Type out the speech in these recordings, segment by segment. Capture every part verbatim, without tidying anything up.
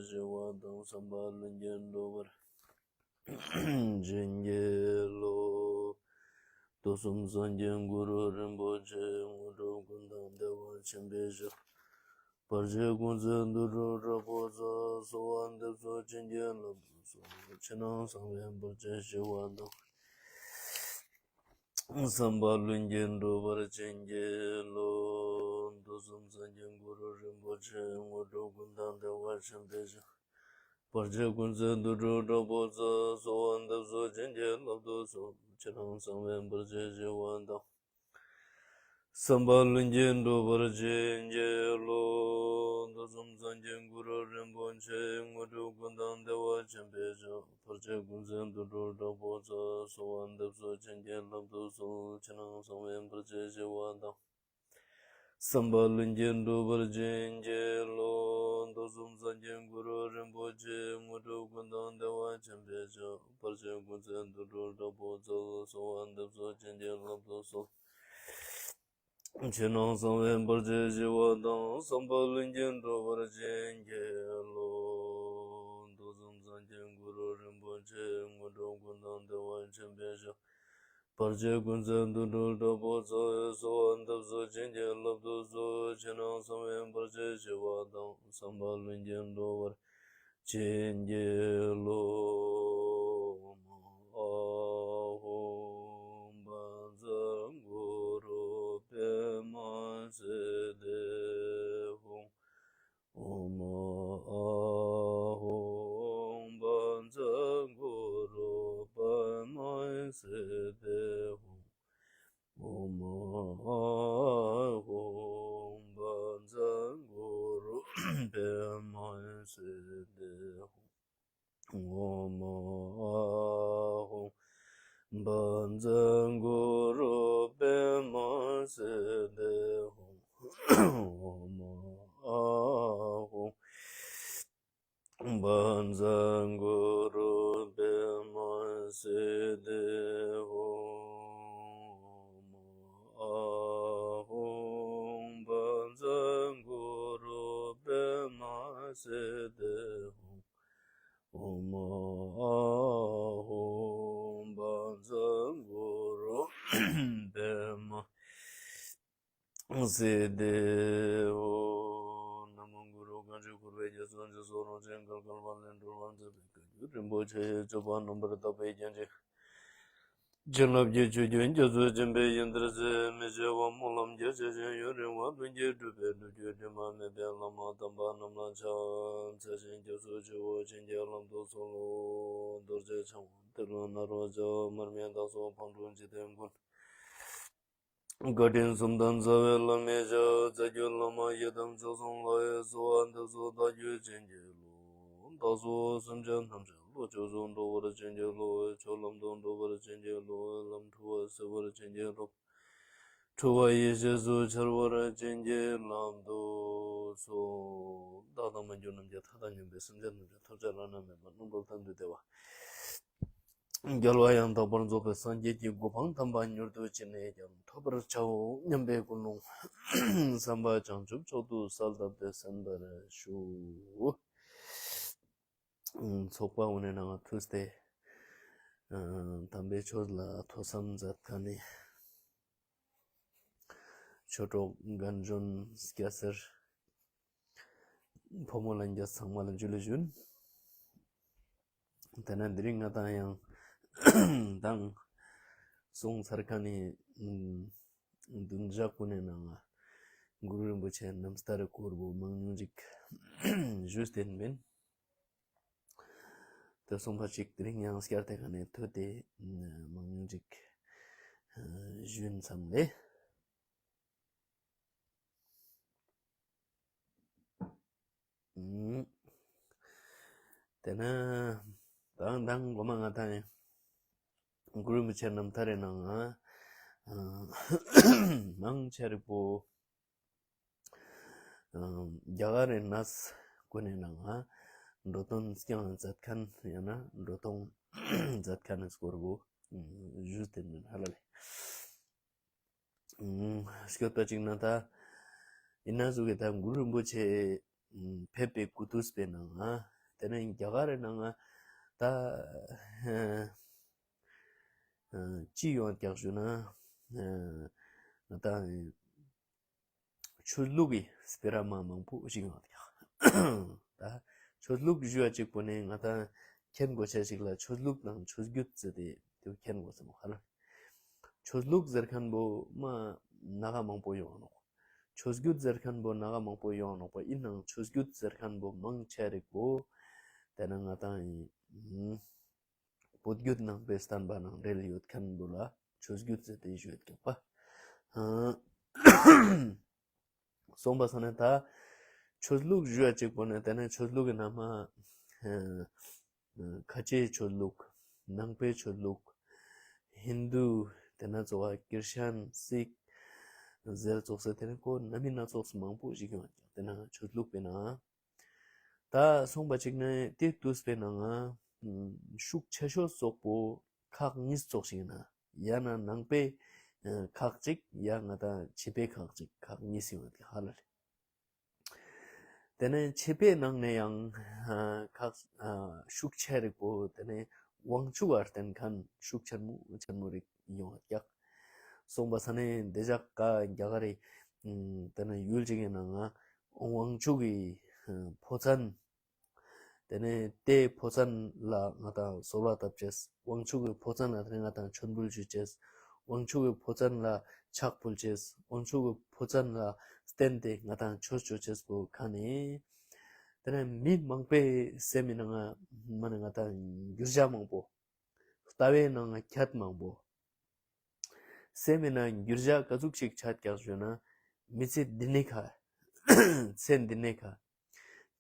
ཞི་བ་དང་། བསམ་པ་ལྷུན་གྱིས་འགྲུབ་པར་བྱིན་གྱིས་རློབས། དུས་གསུམ་སངས་རྒྱས་གུ་རུ་རིན་པོ་ཆེ། དངོས་གྲུབ་ཀུན་དང་བདེ་བ་ཆེན་པོའི་ཕྱིར། བར་ཆད་ཀུན་སེལ་དུད་འགྲོ་དྲག་པོ་ཚོགས། གསོལ་བ་འདེབས་སོ་བྱིན་གྱིས་བརླབ་ཏུ་གསོལ། ཕྱི་ནང་གསང་བའི་བར་ཆད་ཞི་བ་དང་། བསམ་པ་ལྷུན་གྱིས་འགྲུབ་པར་བྱིན་གྱིས་རློབས། དུས་གསུམ་སངས་རྒྱས་གུ་རུ་རིན་པོ་ཆེ། དངོས་གྲུབ་ཀུན་དང་བདེ་བ་ཆེན་པོའི་ཕྱིར། བར་ཆད་ཀུན་སེལ་དུད་འགྲོ་དྲག་པོ་ཚོགས། གསོལ་བ་འདེབས་སོ་བྱིན་གྱིས་བརླབ་ཏུ་གསོལ། ཕྱི་ནང་གསང་བའི་བར་ཆད་ཞི་བ་དང་། བསམ་པ་ལྷུན་གྱིས་འགྲུབ་པར་བྱིན་གྱིས་རློབས། དུས་གསུམ་སངས་རྒྱས་གུ་རུ་རིན་པོ་ཆེ། དངོས་གྲུབ་ཀུན་དང་བདེ་བ་ཆེན་པོའི་ཕྱིར། བར་ཆད་ཀུན་སེལ་དུད་འགྲོ་དྲག་པོ་ཚོགས། གསོལ་བ་འདེབས་སོ་བྱིན་གྱིས་བརླབ་ཏུ་གསོལ། ཕྱི་ནང་གསང་བའི་བར་ཆད་ཞི་བ་དང་། བསམ་པ་ལྷུན་གྱིས་འགྲུབ་པར་བྱིན་གྱིས་རློབས། དུས་གསུམ་སངས་རྒྱས་གུ་རུ་རིན་པོ་ཆེ། དངོས་གྲུབ་ཀུན་དང་བདེ་བ་ཆེན་པོའི་ཕྱིར། བར་ཆད་ཀུན་སེལ་དུད་འགྲོ་དྲག་པོ་ཚོགས། གསོལ་བ་འདེབས་སོ་བྱིན་གྱིས་བརླབ་ཏུ་གསོལ། ཕྱི་ནང་གསང་བའི་བར་ཆད་ཞི་བ་དང་། བསམ་པ་ལྷུན་གྱིས་འགྲུབ་པར་བྱིན་གྱིས་རློབས། དུས་གསུམ་སངས་རྒྱས་གུ་རུ་རིན་པོ་ཆེ། དངོས་གྲུབ་ཀུན་དང་བདེ་བ་ཆེན་པོའི་ཕྱིར། བར་ཆད་ཀུན་སེལ་དུད་འགྲོ་དྲག་པོ་ཚོགས། གསོལ་བ་འདེབས་སོ་བྱིན་གྱིས་བརླབ་ཏུ་གསོལ། ཕྱི་ནང་གསང་བའི་བར་ཆད་ཞི་བ་དང་། བསམ་པ་ལྷུན་གྱིས་འགྲུབ་པར་བྱིན་གྱིས་རློབས། ཨོཾ་ཨཱཿཧཱུྃ་བཛྲ་གུ་རུ་པདྨ་སིདྡྷི་ཧཱུྃ། ཨོཾ་ཨཱཿཧཱུྃ་བཛྲ་གུ་རུ་པདྨ་སིདྡྷི་ཧཱུྃ། ཨོཾ་ཨཱཿཧཱུྃ་བཛྲ་གུ་རུ་པདྨ་སིདྡྷི་ཧཱུྃ། ཨོཾ་ཨཱཿཧཱུྃ་བཛྲ་གུ་རུ་པདྨ་སིདྡྷི་ཧཱུྃ། ཨོཾ་ཨཱཿཧཱུྃ་བཛྲ་གུ་རུ་པདྨ་སིདྡྷི་ཧཱུྃ། ཨོཾ་ཨཱཿཧཱུྃ་བཛྲ་གུ་རུ་པདྨ་སིདྡྷི་ཧཱུྃ། ཨོཾ་ཨཱཿཧཱུྃ་བཛྲ་གུ་རུ་པདྨ་སིདྡྷི་ཧཱུྃ། ན་མོ་གུ་རུ། གང་ཞིག་འཁོར་བའི་རྒྱ་མཚོ་འཇིགས་སུ་རུང་ཞིང་བརྒལ་དཀའ་བ་ལས་སྒྲོལ་བར་མཛད་པའི་བཀའ་བརྒྱུད་རིན་པོ་ཆེ་ཡི་སྤྱོད་པ་རྣམ་པར་དག་པའི་རྒྱན་ཅན། བྱིན་རླབས་ཀྱི་ཆུ་རྒྱུན་རྒྱ་མཚོ་ཆེན་པོའི་ཡུལ་འདིར་གསལ། མི་འབྱེད་པ་སྨོན་ལམ་རྒྱ་ཆེ་ཞིང་ཡུན་རིང་བ། ལྷུན་གྱིས་གྲུབ་པའི་སྒྲུབ་བརྒྱུད་དྲི་མ་མེད་པའི་བླ་མ་དམ་པ་རྣམས་ལ་ཕྱག་འཚལ་ཞིང་སྐྱབས་སུ་མཆིའོ། བྱིན་གྱིས་བརླབ་ཏུ་གསོལ་ལོ། རྡོ་རྗེ་འཆང་དབང་ཏེ་ལོ་ནཱ་རོ་མཇལ། མར་མི་དྭགས་པོ་ཕག་གྲུ་འཇིག་རྟེན་མགོན། བཀའ་དྲིན་གསུམ་ལྡན་རྩ་བའི་བླ་མའི་ཞབས། རྩ་བརྒྱུད་བླ་མ་ཡི་དམ་མཆོག་གསུམ་ལ། གསོལ་བ་འདེབས་སོ་བདག་རྒྱུད་བྱིན་གྱིས་རློབས། བདག་སོགས་སེམས་ཅན་ཐམས་ཅད་བློ་ཆོས་སུ་འགྲོ་བར་བྱིན་གྱིས་རློབས། ཆོས་ལམ་དུ་འགྲོ་བར་བྱིན་གྱིས་རློབས། ལམ་འཁྲུལ་བ་སེལ་བར་བྱིན་གྱིས་རློབས། འཁྲུལ་བ་ཡེ་ཤེས་སུ་འཆར་བར་བྱིན་གྱིས་བརླབ་ཏུ་གསོལ། བདག་དང་མ་གྱུར་ནམ་མཁའི་མཐའ་དང་མཉམ་པའི་སེམས་ཅན་ཐམས་ཅད་ཐོབ་བྱ་བླ་ན་མེད་པ་རྣམ་གྲོལ་གཏན་དུ་བདེ་བ། རྒྱལ་བ་ཡང་དག་པར་རྫོགས་པའི་སངས་རྒྱས་ཀྱི་གོ་འཕང་དམ་པ་མྱུར་དུ་ཅི་ནས་ཀྱང་ཐོབ་པར་བྱའོ་སྙམ་པའི་ཀུན་སློང་བསམ་པ་བྱང་ཆུབ་མཆོག་ཏུ་གསལ་བཏབ་སྟེ་གསན་པར་ཞུ། ཚོགས་པ་འོ་ནས་ནང་ཐུགས་ཏེ། དམ་པའི་ཆོས་ལ་ཐོས་བསམ་མཛད་མཁན་ནི། ཆོས་གྲོགས་རྒན་གཞོན་སྐྱ་སེར། ཕོ་མོ་ལྷན་རྒྱས་ཚང་མ་ལ་འཇུ་ལེ་ཞུ། དེ་ན་དེ་རིང་ང་དང་ཡང་དང་གསུང་ཚར་མཁན་ནི་བདུན་ཞག་ཀུན་ནས་ནང་གུ་རུ་རིན་པོ་ཆེ་རྣམ་ཐར་སྐོར་བོ་མང་ཉུང་ཅིག་ཞུས་ཏེ་ཡིན། དེ་གསུངས་པ་ཅིག་དེ་རིང་ཡང་བསྐྱར་དེ་ག་ནས་ཐོས་ཏེ་མང་ཉུང་ཅིག་ཞུས་མཚམས་ལས། དེ་ན་དང་དང་གོ་མ་ང་དང་གུ་རུ་རིན་པོ་ཆེ་རྣམ་ཐར་རེ་ནང་མང་ཆེ་རིག་པོ། རྒྱ་གར་རི་ནས་ཀུན་ནས་ནང་འགྲོ་དོན་སྐྱོང་མཛད་མཁན་ཡང་ན་འགྲོ་དོན་མཛད་མཁན་སྐོར་བོ་ཞུས་ཏེ་ནི་ཧ་ལ་ལས། སྐྱོད་པ་ཅིག་ན་ད་ཡིན་ན་ཟུག་གི་ད་གུ་རུ་རིན་པོ་ཆེ་ ཕེབས་པའི་གུ་དུས་པའི་ནང་ང་དེ་ནས་རྒྱ་གར་རི་ནང་ང་ད་ཅི་ཡོང་རྒྱག་ཞུ་ན་ད་ཆོས་ལུགས་ཀྱི་སྤེ་ར་མ་མང་པོ་ཞིག་ཡོང་རྒྱག་ད་ཆོས་ལུགས་ཞུ་བ་གཅིག་པོ་ནས་ང་ད་མཁྱེན་དགོས་ཆ་ཞིག་ལ་ཆོས་ལུགས་དང་ཆོས་བརྒྱུད་ཟེར་ཏེ་དེ་མཁྱེན་དགོས་ཟེར་མོ་ཧ་ལ། ཆོས་ལུགས་ཟེར་མཁན་པོ་མ་ནག་མང་པོ་ཡོང་ནོག་ཆོས་བརྒྱུད་ཟེར་མཁན་པོ་ནག་མང་པོ་ཡོང་ནོག་པ་ཡིན་ནང་ཆོས་བརྒྱུད་ཟེར་མཁན་པོ་མང་ཆེ་རིགས་པོ་དེ་ན་ང་ཏང་ཡིན། བོད་བརྒྱུད་ནང་པའི་བསྟན་པ་ནང་འབྲེལ་ཡོད་མཁན་པོ་ལ་ཆོས་བརྒྱུད་ཟེར་ཏེ་ཞུ་ཡོད་ཀྱག་པ། སོང་པ་ས་ནས་ད་ཆོས་ལུགས་ཞུ་ཡ་གཅིག་པོ་ནས་དེ་ནས་ཆོས་ལུགས་ཀྱི་ནང་མ་ཁ་ཆེའི་ཆོས་ལུགས། ནང་པའི་ཆོས་ལུགས། ཧིན་དུ། དེ་ན་ཚོ་བ་ཀིར་ཤན་སིག་ཟེར་ཚོགས་སེ་དེ་ནས་ཁོ་སྣ་མིན་སྣ་ཚོགས་སུ་མང་པོ་ཞིག་ཡོང་ཀྱག་དེ་ན་ཆོས་ལུགས་པའི་ནང་། ད་སོང་པ་གཅིག་ནས་དེ་དུས་པའི་ནང་ང་ཤུགས་ཆེ་ཤོས་སོག་པོ་ཁག་གཉིས་ཚོགས་ཤིག་ན་ཡང་ན་ནང་པའི་ཁག་ཅིག་ཡང་ང་ད་ཕྱི་པའི་ཁག་ཅིག་ཁག་གཉིས་ཡོད་དེ་ཧ་ལ་རེད། དེ་ནས་ཕྱི་པའི་ནང་ནས་ཡང་ཁག་ཤུགས་ཆེ་རིགས་པོ་དེ་ནས་དབང་ཕྱུག་ལ་བརྟེན་མཁན་ཤུགས་ཆེན་མོ་ཆེན་མོ་རིགས་ཡོང་བ་ཀྱག་སོང་པ་ས་ནས་འདི་ཞག་ག་རྒྱ་གར་རི་དེ་ནས་ཡུལ་ཅིག་གི་ནང་ང་དབང་ཕྱུག་གི་ཕོ་མཚན། དེ་ནས་དེའི་ཕོ་མཚན་ལ་ང་དང་གསོལ་བ་བཏབ་ཅེས། དབང་ཕྱུག་གི་ཕོ་མཚན་ལ་དེ་ནས་ང་དང་མཆོད་འབུལ་ཞུ་ཅེས། དབང་ཕྱུག་གི་ཕོ་མཚན་ལ་ཕྱག་ཕུལ་ཅེས། དབང་ཕྱུག་གི་ཕོ་མཚན་ལ་བརྟེན་ཏེ་ང་དང་ཆོས་ཅོ་ཅེས་པོ་ཁ་ནས། དེ་ནས་མི་མང་པོའི་སེམས་མི་ནང་ང་མ་ནས་ང་དང་འགྱུར་བྱ་མང་པོ། ལྟ་བའི་ནང་ང་ཁྱད་མང་པོ། སེམས་མི་ནང་འགྱུར་བྱ་ག་ཚུགས་ཤིག་ཆད་ཀྱག་ཞུ་ན། མི་ཚེ་འདི་ནས་ཁ། ཚེ་འདི་ནས་ཁ།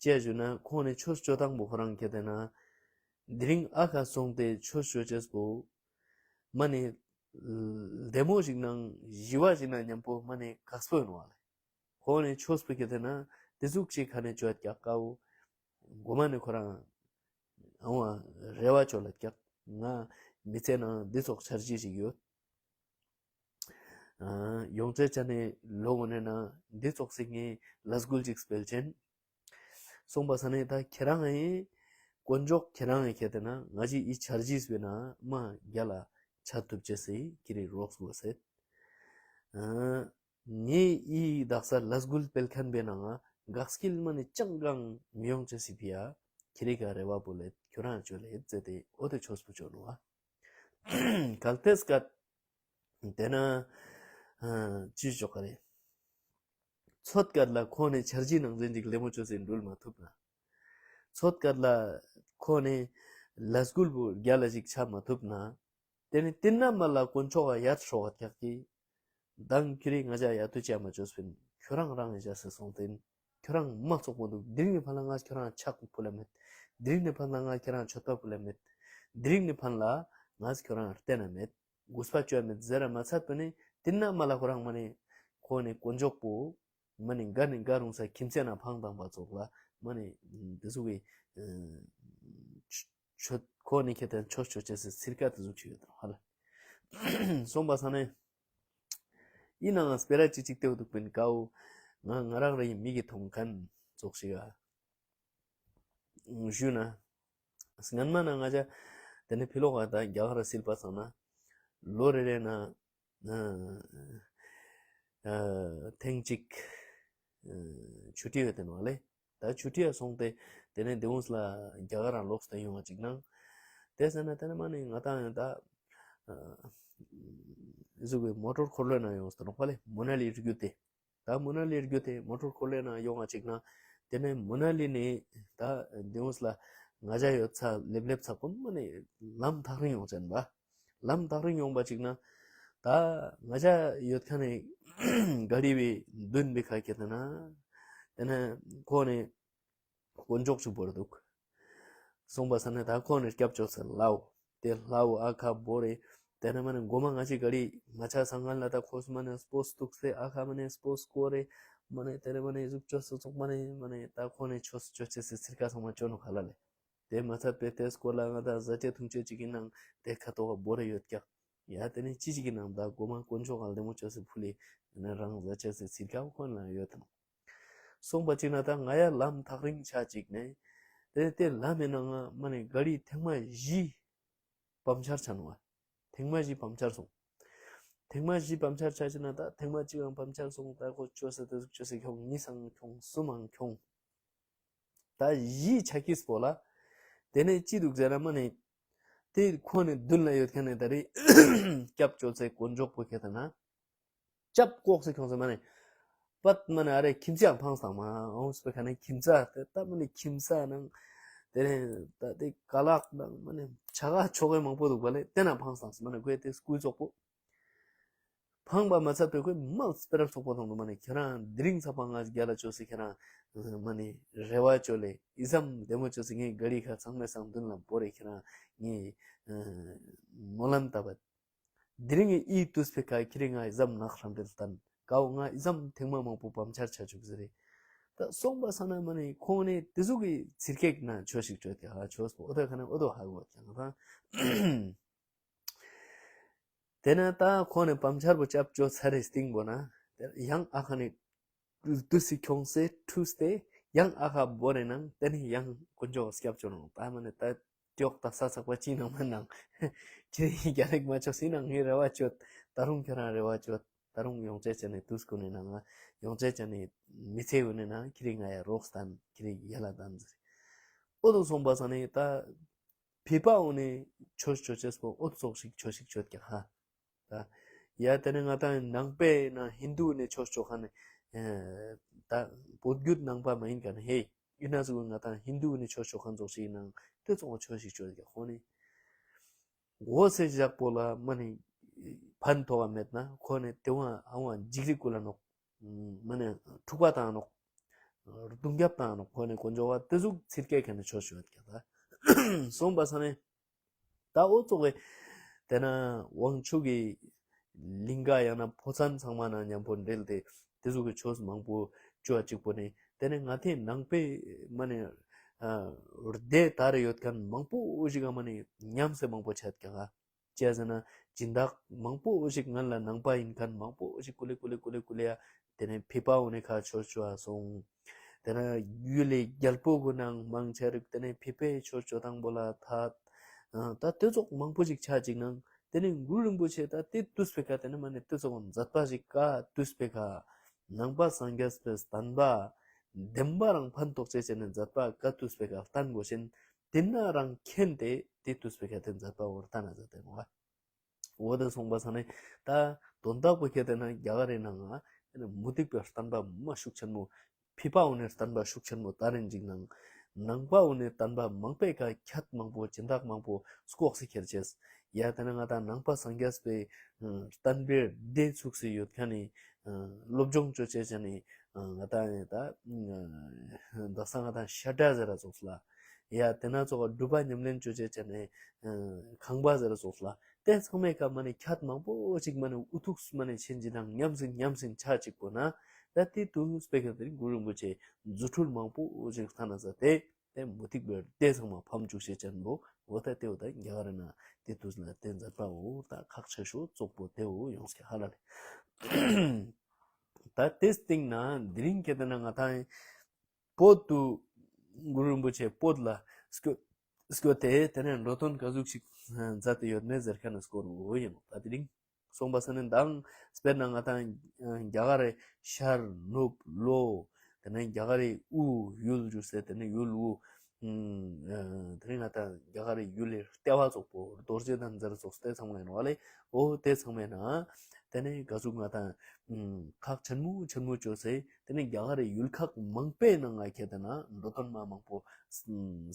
ཅེས་ཞུ་ན་ཁོང་ནས་ཆོས་ཅོ་སྟངས་པོ་ཁོ་རང་ཁྱེད་དེ་ན། དེ་རིང་ཨ་ཁ་སོང་སྟེ་ཆོས་ཅོ་ཅེས་པོ། མ་ནས། བདེ་མོ་ཞིག་ནང་ཞི་བ་ཞིག་ནང་མཉམ་པོ་མ་ནས་དཀགས་པོ་ཡིན་བ་ལས། ཁོང་ནས་ཆོས་པོ་ཁྱེད་དེ་ན་དེ་ཚུགས་ཤིག་ཁ་ནས་ཅོ་ཡ་ཀྱག་ཀའོ། མགོ་མ་ནས་ཁོ་རང་། ཨང་བ་རེ་བ་ཅོ་ལ་ཀྱག་ང་མི་ཚེ་ནང་འདི་ཚོགས་འཆར་གཞི་ཞིག་ཡོད། ཡོངས་ཚེ་ཆ་ནས་ལོ་ངོ་ནས་ན་འདི་ཚོགས་སི་ངས་ལས་འགུལ་ཅིག་སྤེལ་ཆེན། སོང་པ་ས་ནས་ད་ཁྱེད་རང་ཨེ། དཀོན་མཆོག་ཁྱེད་རང་ཨེ་ཁྱེད་དེ་ན་ང་ཅི་ཨི་འཆར་གཞི་སྤེལ་ན་མ་རྒྱ་ལ་ཆ་ཐུབ་ཅེས་སི་ཁྱེད་རི་རོགས་དགོས་ཟེར། ངས་ཨི་དག་ས་ལས་འགུལ་སྤེལ་མཁན་པའི་ནང་ང་འགག་སྐྱིལ་མ་ནས་ཅང་གང་མི་ཡོང་ཅེས་སི་ཕི་ཡ། ཁྱེད་རི་ག་རེ་བ་པོ་ལེད་ཁྱོད་རང་ཅོ་ལེད་ཟེར་ཏེ་ཨོ་དེ་ཆོས་པོ་ཅོ་ནོ་བ། གལ་ཏེ་སྐད། དེ་ན། ཅི་ཅོག་ག་རེད། ཚོད་སྐད་ལ་ཁོ་ནས་འཆར་གཞི་ནང་ཚན་ཅིག་ལེ་མོ་ཅོ་སེ་འགྲུལ་མ་ཐུབ་ན། ཚོད་སྐད་ལ་ཁོ་ནས་ལས་འགུལ་པོ་རྒྱ་ལ་ཞིག་ཆ་མ་ཐུབ་ན། དེ་ནས་དེ་ན་མ་ལ་དཀོན་མཆོག་ག་ཡར་ཧྲོག་ག་ཀྱག་གི། མདང་ཁྱོད་རིག་ང་ཅག་ཡ་ཏུ་ཅ་མ་ཅོས་པིན་ཁྱོད་རང་རང་ཡ་ཅག་སེ་སོང་སྟེན། ཁྱོད་རང་མ་ཚོགས་པོ་འདུག་དེ་རིང་ནས་ཕན་ལ་ང་ཁྱོད་རང་ཕྱག་ཕུལ་ལ་མེད། དེ་རིང་ནས་ཕན་ལ་ང་ཁྱོད་རང་མཆོད་པ་ཕུལ་ལ་མེད། དེ་རིང་ནས་ཕན་ལ་ང་ཁྱོད་རང་བརྟེན་ན་མེད། གུས་པ་ཅོ་ཡ་མེད་ཟེར་ར་མ་ཚད་པ་ནི་དེ་ན་མ་ལ་ཁོ་རང་མ་ནི་ཁོ་ནི་དཀོན་མཆོག་པོ་མ་ནི་འགའ་ནི་འགའ་རུང་ས་ཁྱིམ་མཚེས་ན་ཕང་དང་པ་ཚོགས་ལ་མ་ནི་དེ་ཚོ་གི་ཆོས་ཁོ་ནི་ཁྱེད་དང་ཆོས་ཆོས་ཅེས་སི་ཚིར་ཀ་དེ་ཚོ་ཆོས་ཡོད་དང་ཧ་ལ་སོང་པ་ས་ནས། ཡིན་ནའང་སྤེ་ར་ཅིག་ཅིག་ལྟེའུ་འདུག་པིན་ཀའོ། ང་ང་རང་རེ་ཡིན་མི་གི་མཐོང་མཁན་ཙོགས་ཤིག་ཨ། ཞུས་ན། སྔན་མ་ན་ང་ཅག་དེ་ནས་ཕི་ལོག་ག་ད་རྒྱ་གར་སིལ་པ་ཚང་ན། ལོ་རེ་རེ་ན། ཐེངས་གཅིག་ཆུ་ཊི་ཡོད་དེ་ནོ་ལེ། ད་ཆུ་ཊི་ཡ་སོང་སྟེ་དེ་ནས་དེ་འུངས་ལ་རྒྱ་གར་རང་ལོག་སྟེ་ཡོང་བ་ཅིག་ནང་། དེ་ཟེར་ན་དེ་ནས་མ་ནི་ང་ཏང་ཡང་ད་ཨི་ཟུག་གི་མོ་ཊོར་འཁོར་ལོའི་ནང་ཡོང་སྟེ་ནོ་ཕ་ལེ་མོ་ན་ལི་རྒྱུ་དེ། ད་མོ་ན་ལི་རྒྱུ་དེ་མོ་ཊོར་འཁོར་ལོའི་ནང་ཡོང་བ་ཅིག་ན་དེ་ནས་མོ་ན་ལི་ནི་ད་དེ་འུངས་ལ་ང་ཅག་ཡོད་ཚ་ལེབ་ལེབ་ཚ་ཀོ་མ་ནི་ལམ་ཐག་རིང་ཡོང་ཅན་པ། ལམ་ཐག་རིང་ཡོང་པ་ཅིག་ན། ད་ང་ཅག་ཡོད་ཁ་ནས་ག་རི་བའི་མདུན་པའི་ཁ་ཁྱེར་ཏེ་ན། དེ་ནས་ཁོ་ནས་དཀོན་མཆོག་ཅིག་བོར་འདུག་སོང་པ་ས་ནས་ད་ཁོ་ནས་སྐྱབས་བཅོལ་ཚེ་ལའོ། དེ་ལའོ་ཨ་ཁ་བོ་རེ། དེ་ནས་མ་ནས་མགོ་མ་ང་ཅི་ག་རི་ང་ཅག་སང་ངན་ལ་ད་ཁོ་སུ་མ་ནས་སྤོས་འདུག་སེ་ཨ་ཁ་མ་ནས་སྤོས་སྐོ་རེ། མ་ནས་དེ་ནས་མ་ནས་ཟུག་ཅོ་སུ་ཚོགས་མ་ནས་མ་ནས་ད་ཁོ་ནས་ཆོས་སུ་ཅོ་ཅེ་སེ་ཚིར་ཀ་ཚང་མ་ཅོ་ནོ་ཁ་ལ་ལེ། དེ་མ་ཚད་པའི་དེ་སྐོར་ལ་ང་དང་བཟའ་བཅའ་འཐུང་བཅའ་གཅིག་གི་ནང་དེ་ཁ་ཐོག་བོ་རེ་ཡོད་ཀྱག་ཡ་དེ་ནས་ཅི་ཞིག་གི་ནང་ད་སྒོ་མ་དཀོན་མཆོག་ག་ལེ་མོ་ཅོ་སེ་ཕུ་ལེ་དེ་ནས་རང་བཟའ་བཅའ་སེ་ཚིར་ཀ་ཁོ་ན་ཡོད་དང་། སོང་པ་ཅིག་ན་ད་ང་ཡ་ལམ་ཐག་རིང་ཆ་ཅིག་ནས། དེ་དེ་ལམ་མེད་ན་ང་མ་ནས་ག་རི་ཐེངས་མ་བཞི་བམ་ཆར་ཆ་ནོ་བ། ཐེངས་མ་བཞི་བམ་ཆར་སོང་། ཐེངས་མ་བཞི་བམ་ཆར་ཆ་ཅིག་ན་ད་ཐེངས་མ་གཅིག་ཡང་བམ་ཆར་སོང་། ད་ཁོ་ཅོ་ས་དེ་ཟུག་ཅོ་ས་ཁྱོང་གཉིས་སང་ཁྱོང་གསུམ་མང་ཁྱོང་། ད་གཞིས་ཆགས་ཀྱི་སྤོ་ལ། དེ་ནས་ཅི་འདུག་ཟེར་ན་མ་ནི། དེ་ཁོ་ནི་མདུན་ལ་ཡོད་མཁན་ནི་ད་རེས་སྐྱབས་བཅོལ་སའི་དཀོན་མཆོག་པོ་ཁྱེད་ད་ན། སྐྱབས་ལྐོག་སེ་ཁྱོང་ཟེར་མ་ནི། པད་མ་ནི་ཨ་རེ་ཁྱིམ་ཚང་འཕངས་བཏང་མ་འོངས་པའི་ཁ་ནས་ཁྱིམ་ཚང་དེ་ད་མ་ནི་ཁྱིམ་ཚང་ནང་། དེ་ནས་ད་དེ་ཀ་ལག་ནང་མ་ནི་བྱ་ག་ཆོ་གའི་མང་པོ་འདུག་པ་ལས་དེ་ན་འཕངས་བཏང་ཟེར་མ་ནི་ཁོས་དེ་སྐུལ་ཙོག་པོ། འཕངས་པ་མ་ཚད་པའི་ཁོས་མང་སྤེ་ར་ཚོགས་པ་དང་དུ་མ་ནི་ཁྱེད་རང་དེ་རིང་ཚ་པ་ང་རྒྱ་ལ་ཅོ་སི་ཁྱེད་རང་མ་ནི་རེ་བ་ཅོ་ལེ་ཨི་ཙམ་བདེ་མོ་ཅོ་སི་ངའི་ག་རི་ཁ་ཚང་མའི་སང་མདུན་ལ་བོ་རེ་ཁྱེད་རང་ངའི་སྨོན་ལམ་བཏབ་པ། དེ་རིང་ངའི་ཨི་དུས་པའི་ཁ་ཁྱེད་རིང་ང་ཨི་ཙམ་ནག་ཧྲམ་རེད་ལྟན་ཀའོ་ང་ཨི་ཙམ་ཐེངས་མ་མང་པོ་བམ་ཆར་ཆ་བཅུག་ཟེར་རེད། ད་སོང་པ་ས་ན་མ་ནི་ཁོང་ནི་དེ་ཟུག་གི་ཚིར་ཀེག་ན་ཆོས་ཤིག་ཅོ་དེ་ཧ་ཆོས་པོ་ཨོ་ད་ཁ་ན་ཨོ་དོ་ཧ་གོ་ཀྱང་ད། དེ་ན་ད་ཁོང་ནས་བམ་ཆར་པོ་ཅབ་ཅོ་ཚར་རེ་སྟིང་པོ་ན། དེ་ཡང་ཨ་ཁ་ནས་དུས་སི་ཁྱོང་སེ་ཁྲུས་ཏེ་ཡང་ཨ་ཁ་བོ་རེ་ནང་དེ་ནས་ཡང་དཀོན་མཆོག་སྐྱབས་བཅོལ་ནང་ད་མ་ནས་ད་ཀྱོག་ད་ས་ཚག་པ་ཅི་ནང་མ་ནང་ཁྱེད་རྒྱ་རིག་མ་ཆོག་སི་ནང་ངའི་རེ་བ་ཅོད། ད་རུང་ཁྱེད་རང་རེ་བ་ཅོད། ད་རུང་ཡོང་ཆེ་ཆེ་ནས་དུས་སྐུ་ནས་ནང་ཡོང་ཆེ་ཆེ་ནས་མི་ཚེ་འུ་ནས་ན་ཁྱེད་རིག་ང་ཡ་རོགས་སྟན་ཁྱེད་རིག་ཡ་ལ་སྟན་ཟེར། ཨོ་དོ་སོང་པ་ས་ནས་ད། ཕི་པ་འོ་ནས་ཆོས་ཆོས་ཅེས་པོ་ཨོ་ཙོག་ཞིག་ཆོས་ཞིག་ཆོད་ཀྱང་ཧ། ད། ཡ་དེ་ནས་ང་དང་ནང་པའི་ནང་ཧིན་དུ་ནས་ཆོས་ཆོ་ཁ་ནས། ད་བོད་བརྒྱུད་ནང་པ་མ་ཡིན་ཀ་ནས་ཧེ། ཡིན་ན་ཟུག་ང་དང་ཧིན་དུ་ནས་ཆོས་ཆོ་ཁ་ཙོག་ཞིག་ནང་དེ་ཙོག་ཆོས་ཞིག་ཆོད་ཀྱང་ཧོ་ནས། འོ་སེ་བཞག་པོ་ལ་མ་ནི། ཕན་ཐོགས་མེད་ན་ཁོ་ནས་དེ་བ་ཨང་བ་འཇིགས་རིགས་ཀུ་ལ་ནོག་མ་ནི་འཁྲུག་པ་དང་ནོག་རྡུང་རྒྱབ་དང་ནོག་ཁོ་ནས་དཀོན་མཆོག་པ་དེ་ཟུག་ཚིར་སྐད་ཁ་ནས་ཆོས་ཞུ་ཡོད་ཀྱང་ད། སོང་པ་ས་ནས། ད་ཨོ་ཙོག་གི། དེ་ན་དབང་ཕྱུག་གི་ལིང་ག་ཡང་ན་ཕོ་མཚན་ཚང་མ་ན་མཉམ་པོ་འབྲེལ་ཏེ་དེ་ཟུག་གི་ཆོས་མང་པོ་བཅོ་བ་གཅིག་པོ་ནས་དེ་ནས་ང་དེ་ནང་པའི་མ་ནས་སྡེ་དར་ཡོད་མཁན་མང་པོ་ཞིག་ག་མ་ནས་ཉམས་སེ་མང་པོ་ཆད་ཀྱང་ང་། ཅི་ཟེར་ན་སྦྱིན་བདག་མང་པོ་ཞིག་ང་ལ་ནང་པ་ཡིན་མཁན་མང་པོ་ཞིག་ཀུ་ལེ་ཀུ་ལེ་ཀུ་ལེ་ཀུ་ལེ་ཡ། དེ་ནས་ཕི་པ་འོ་ནས་ཁ་ཆོས་ཆོས་སོང་། དེ་ནས་ཡུལ་ལས་རྒྱལ་པོ་གི་ནང་མང་ཆེ་རིག་དེ་ནས་ཕི་པའི་ཆོས་ཆོས་དང་པོ་ལ་ཐད། ད་དེ་ཚོགས་མང་པོ་ཞིག་ཆ་ཅིག་ནང་དེ་ནས་གུ་རུ་རིན་པོ་ཆེ་ད་དེ་དུས་པའི་ཁ་དེ་ནས་མ་ནས་དེ་ཚོགས་མཛད་པ་ཞིག་ག་དུས་པའི་ཁ་ནང་པ་སངས་རྒྱས་པའི་བསྟན་པ་བདེན་པ་རང་ཕན་ཐོགས་ཆེ་ཆེ་ནས་མཛད་པ་ག་དུས་པའི་ཁ་བསྟན་དགོས་ཤིན་དེ་ན་རང་མཁྱེན་ཏེ་དེ་དུས་པའི་ཁ་དེ་མཛད་པ་འོར་ལྟ་ན་མཛད་དེ་མོ་བ། འོ་དེ་སོང་པ་ས་ནས་ད་དོན་དག་པོ་ཁྱེད་དེ་ན་རྒྱ་གར་རི་ནང་ང་དེ་ནས་མུ་སྟེགས་པའི་བསྟན་པ་མ་ཤུགས་ཆེན་མོ་ཕི་པ་འོ་ནས་བསྟན་པ་ཤུགས་ཆེན་མོ་དར་རིན་ཅིག་ནང་ནང་པ་འོ་ནས་བསྟན་པ་མང་པའི་ཁ་ཁྱད་མང་པོ་སྦྱིན་བདག་མང་པོ་ལྐོག་སེ་ཁྱེར་ཆེས། ཡ་དེ་ན་ང་དང་ནང་པ་སངས་རྒྱས་པའི་བསྟན་པའི་སྡེ་ཚུགས་སེ་ཡོད་མཁན་ནི་སློབ་སྦྱོང་བཅོ་བྱས་བྱས་ནི་ང་དང་ཡ་ད་འདག་ས་ང་དང་ཤ་ཏྲ་ཟེར་ར་ཚོགས་ལ་ཡ་དེ་ན་ཚོགས་སྒྲུབ་པ་ཉམས་ལེན་བཅོ་བྱས་བྱས་ནི་ཁང་པ་ཟེར་ར་ཚོགས་ལ། དེ་ཚང་མའི་སྐབས་མ་ནས་ཁྱད་མང་པོ་ཅིག་མ་ནས་འུ་ཐུག་མ་ནས་ཆེན་གྱི་ནང་ཉམས་སིན་ཉམས་སིན་ཆ་གཅིག་པོ་ན་ད་དེ་དུས་སྤེ་ཁ་དེ་རིང་གུ་རུ་རིན་པོ་ཆེ་རྫུ་འཕྲུལ་མང་པོ་ཅིག་ཐ་ན་ས་དེ་དེ་མུ་ཏིག་པའི་སྡེ་ཚང་མ་ཕམ་བཅུག་བྱེད་ཅན་པོ་འོ་ད་དེ་འོ་ད་རྒྱ་གར་ན་དེ་དུས་ལ་དེ་མཛད་པ་འོ་ད་ཁག་ཆེ་ཤོས་བཙོག་པོ་དེ་འོ་ཡོངས་ཀྱི་ཧ་ལ་ལས། ད་དེ་སྟེང་ན་དེ་རིང་ཁྱེད་དེ་ན་ང་ད་བོད་དུ་གུ་རུ་རིན་པོ་ཆེ་བོད་ལ་སྐྱོད་སྐྱོད་དེ་དེ་ནས་འགྲོ་དོན་ག་ཟུག་ཞིག་མཛད་དེ་ཡོད་མེད་ཟེར་མཁན་ནི་སྐོར་འོ་ཡིན་ནོ། ད་དེ་རིང་སོང་པ་ས་ནས་མདང་དཔེར་ན་ང་དང་རྒྱ་གར་རི་ཤར་ནུབ་ལྷོ་དེ་ནས་རྒྱ་གར་རི་དབུ་ཡུལ་འཇུ་སེ་དེ་ནས་ཡུལ་དབུ། དེ་རིང་ང་དང་རྒྱ་གར་རི་ཡུལ་ལི་ལྟེ་བ་ཙོག་པོ་རྡོ་རྗེ་གདན་ཟེར་ཙོགས་དེ་ཚང་མ་ཡིན་ནོ་ལེ། འོ་དེ་ཚང་མའི་ནང་དེ་ནས་ག་ཟུག་ང་དང་ཁག་ཆེན་མོ་ཆེན་མོ་བཅོས་སེ་དེ་ནས་རྒྱ་གར་རི་ཡུལ་ཁག་མང་པོའི་ནང་ང་ཁྱེད་དེ་ན་འགྲོ་དོན་མ་མང་པོ་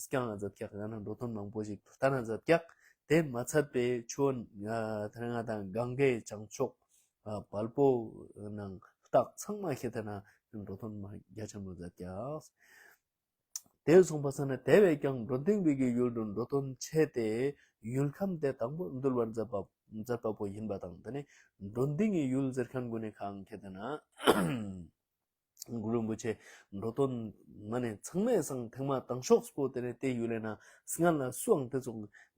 སྐྱང་ང་མཛད་ཀྱག་ཡང་ན་འགྲོ་དོན་མང་པོ་ཞིག་ལྟ་ན་མཛད་ཀྱག་དེ་མ་ཚད་པའི་ཆོས་དེ་ནས་ང་དང་གངྒཱའི་བྱང་ཕྱོགས་བལ་པོ་ནང་སྟག་ཚང་མ་ཁྱེད་དེ་ན་འགྲོ་དོན་མ་རྒྱ་ཆེན་མོ་མཛད་ཀྱག་དེ་སོང་པ་ས་ནས་དེ་བས་ཀྱང་འགྲོ་ལྡིང་བའི་གི་ཡུལ་དུ་འགྲོ་དོན་ཆེ་སྟེ་ཡུལ་ཁམས་དེ་དང་པོ་འདུལ་བར་མཛད་པ་མཛད་པ་པོ་ཡིན་པ་དང་དེ་ནས་འགྲོ་ལྡིང་གི་ཡུལ་ཟེར་མཁན་ཀུན་ནས་ཁང་ཁྱེད་དེ་ན་གུ་རུ་རིན་པོ་ཆེ་འགྲོ་དོན་མ་ནས་ཚང་མའི་སང་ཐེངས་མ་དང་ཤོག་སྤོ་དེ་ནས་དེ་ཡུལ་ལས་ན་སྔ་ལ་སུའང་དེ་ཚོ་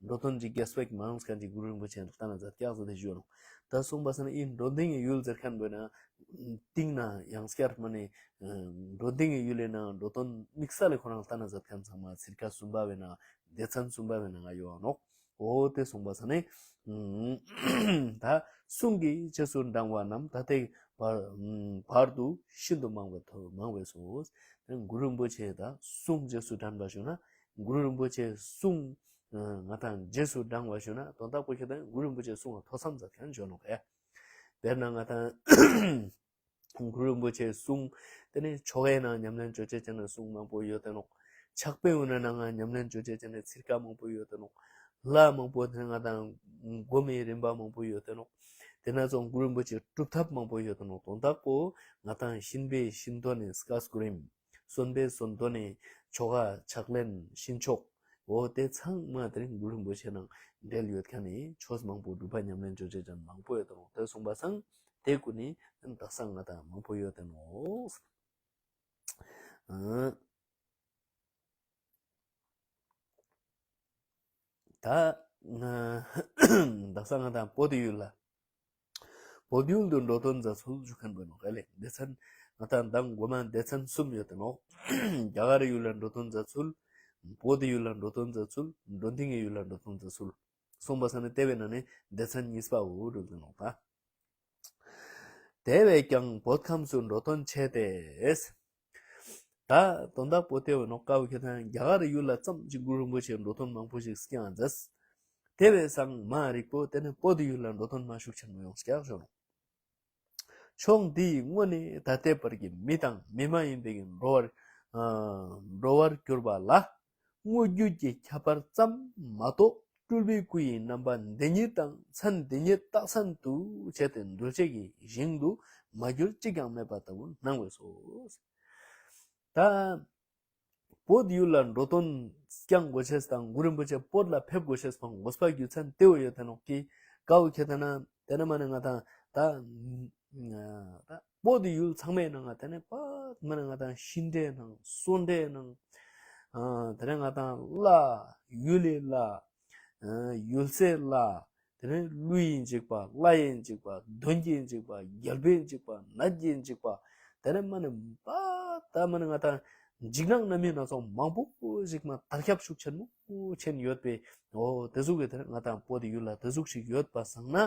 འགྲོ་དོན་གྱི་རྒྱ་སྤེག་མང་སྐད་ཀྱི་གུ་རུ་རིན་པོ་ཆེ་ལྟ་ན་མཛད་ཀྱག་ཟེར་ཏེ་ཞུ་ནོ། ད་སོང་པ་ས་ནས་ཨི་འགྲོ་ལྡིང་གི་ཡུལ་ཟེར་མཁན་པོ་ན། སྟེང་ན་ཡང་སྐྱར་མ་ནི་འགྲོ་ལྡིང་གི་ཡུལ་ལས་ན་འགྲོ་དོན་དམིགས་བསལ་ལས་ཁོ་རང་ལྟ་ན་མཛད་མཁན་ཚང་མ་ཚིར་ཁ་གསུམ་པ་བས་ན་སྡེ་ཚན་གསུམ་པ་བས་ན་ང་ཡོད་ནོག་འོ་དེ་གསུངས་པ་ས་ནི། ད་གསུང་གི་རྗེས་སུ་འབྲང་བ་རྣམས་ད་ལྟའི་བར་བར་དུ་ཤིན་ཏུ་མང་བའི་ཐོག་མང་བས་སོ། གུ་རུ་རིན་པོ་ཆེ་ད་གསུང་རྗེས་སུ་འབྲང་བ་ཞུ་ན་གུ་རུ་རིན་པོ་ཆེ་གསུང་ང་དང་རྗེས་སུ་འབྲང་བ་ཞུ་ན་དོན་དག་པོ་ཁྱེད་དང་གུ་རུ་རིན་པོ་ཆེ་གསུང་ལ་ཐོས་བསམ་མཛད་མཁན་བྱོན་ནོག་ཡ། དཔེར་ན་ང་དང་གུ་རུ་རིན་པོ་ཆེའི་གསུང་། དེ་ནས་ཆོ་གའི་ནང་ཉམས་ལེན་བཅོ་བྱེད་ཅན་གྱི་གསུང་མང་པོ་ཡོད་དེ་ནོག་ཕྱག་དཔེ་འོ་ན་ནང་ང་ཉམས་ལེན་བཅོ་བྱེད་ཅན་གྱི་ཚིར་ཀ་མང་པོ་ཡོད་དེ་ནོག་ལྷ་མང་པོ་དེ་ང་དང་སྒོམ་པའི་རིམ་པ་མང་པོ་ཡོད་དེ་ནོག་དེ་ན་ཚོ་གུ་རུ་རིན་པོ་ཆེའི་སྒྲུབ་ཐབས་མང་པོ་ཡོད་དེ་ནོག་དོན་དག་པོ་ང་དང་གཤིན་པས་གཤིན་དོན་ནི་སྐ་སྐུ་རིམ། གསོན་པས་གསོན་དོན་ནི་ཆོ་ག་ཕྱག་ལེན་གཤིན་ཆོག་འོ་དེ་ཚང་མ་དེ་རིང་གུ་རུ་རིན་པོ་ཆེ་ནང་འབྲེལ་ཡོད་མཁན་ནི་ཆོས་མང་པོ་སྒྲུབ་པ་ཉམས་ལེན་བཅོ་བྱེད་ཅན་མང་པོ་ཡོད་དང་དེ་གསུངས་པ་སང་དེ་ཀུན་ནི་དག་ས་ང་དང་མང་པོ་ཡོད་དེ་ནོག་ད་དག་ས་ང་དང་བོད་ཡུལ་ལ། བོད་ཡུལ་དུ་འགྲོ་དོན་མཛད་ཚུལ་ཞུ་མཁན་པོ་ནོག་ལེ། སྡེ་ཚན་ང་དང་མདང་དགོན་པ་སྡེ་ཚན་གསུམ་ཡོད་དེ་ནོག་རྒྱ་གར་ཡུལ་ལ་འགྲོ་དོན་མཛད་ཚུལ། བོད་ཡུལ་ལ་འགྲོ་དོན་མཛད་ཚུལ། འགྲོ་ལྡིང་གི་ཡུལ་ལ་འགྲོ་དོན་མཛད་ཚུལ། གསུངས་པ་ས་ནི་དེ་བས་ན་ནི་སྡེ་ཚན་གཉིས་པའོ་འགྲུབ་དེ་ནོག་ད། དེ་བས་ཀྱང་བོད་ཁམས་སུ་འགྲོ་དོན་ཆེ་སྟེ། ད་དོན་དག་པོ་དེ་བས་ནོག་ཀའོ་ཁྱེད་དང་རྒྱ་གར་ཡུལ་ལ་ཙམ་ཅིག་གུ་རུ་རིན་པོ་ཆེ་འགྲོ་དོན་མང་པོ་ཞིག་སྐྱངས་མཛད། དེ་བས་སང་མ་རིག་པོ་དེ་ནི་བོད་ཡུལ་ལ་འགྲོ་དོན་མ་ཤུགས་ཆེན་མོ་ཡོང་སྐྱག་ཞོར། ཕྱོགས་འདིའི་དངོས་ནི་ད་ལྟའི་བར་གྱི་མི་དང་མི་མ་ཡིན་པའི་འགྲོ་བར་འགྲོ་བར་གྱུར་པ་ལ། དངོས་བརྒྱུད་ཀྱི་ཁྱད་པར་ཙམ་མ་གཏོགས་སྤྲུལ་པའི་སྐུ་ཡི་རྣམ་པ་མདེན་གཉིས་དང་མཚན་མདེན་གཉིས་རྟགས་མཚན་དུ་བྱས་ཏེ་གདུལ་བྱ་གི་ཞིང་དུ་མ་གྱུར་གཅིག་ཀྱང་མེད་པ་ལྟ་བུ་སྣང་བས་སོ། ད་བོད་ཡུལ་ལ་འགྲོ་དོན་སྐྱང་དགོས་ཤེས་དང་གུ་རུ་རིན་པོ་ཆེ་བོད་ལ་ཕེབས་དགོས་ཤེས་དང་དགོས་པ་རྒྱུ་མཚན་དེ་བོ་ཡོད་དེ་ནོག་གི་ཀའོ་ཁྱེད་དེ་ན་དེ་ན་མ་ནི་ང་དང་ད་ད་བོད་ཡུལ་ཚང་མའི་ནང་ང་དེ་ནས་པ་མ་ནི་ང་དང་ཤིང་འབྲས་ནང་སོན་འབྲས་ནང་དེ་ནས་ང་དང་བླ་ཡུལ་ལས་བླ་ཡུལ་སྲས་བླ། དེ་ནས་ཀླུ་ཡིན་གཅིག་པ་བླ་ཡིན་གཅིག་པ་གདོན་གྱི་ཡིན་གཅིག་པ་རྒྱལ་པོའི་ཡིན་གཅིག་པ་ནད་ཀྱི་ཡིན་གཅིག་པ། དེ་ནས་མ་ནི་པ་ད་མ་ནི་ང་དང་འཇིགས་སྣང་རྣམ་སྨིན་སྣ་ཚོགས་མང་པོ་ཞིག་མ་དར་ཁྱབ་ཤུགས་ཆེན་མོ་ཆེན་ཡོད་པས། འོ་དེ་ཟུག་གི་དེ་ནས་ང་དང་བོད་ཡུལ་ལ་དེ་ཟུག་ཞིག་ཡོད་པ་སང་ན།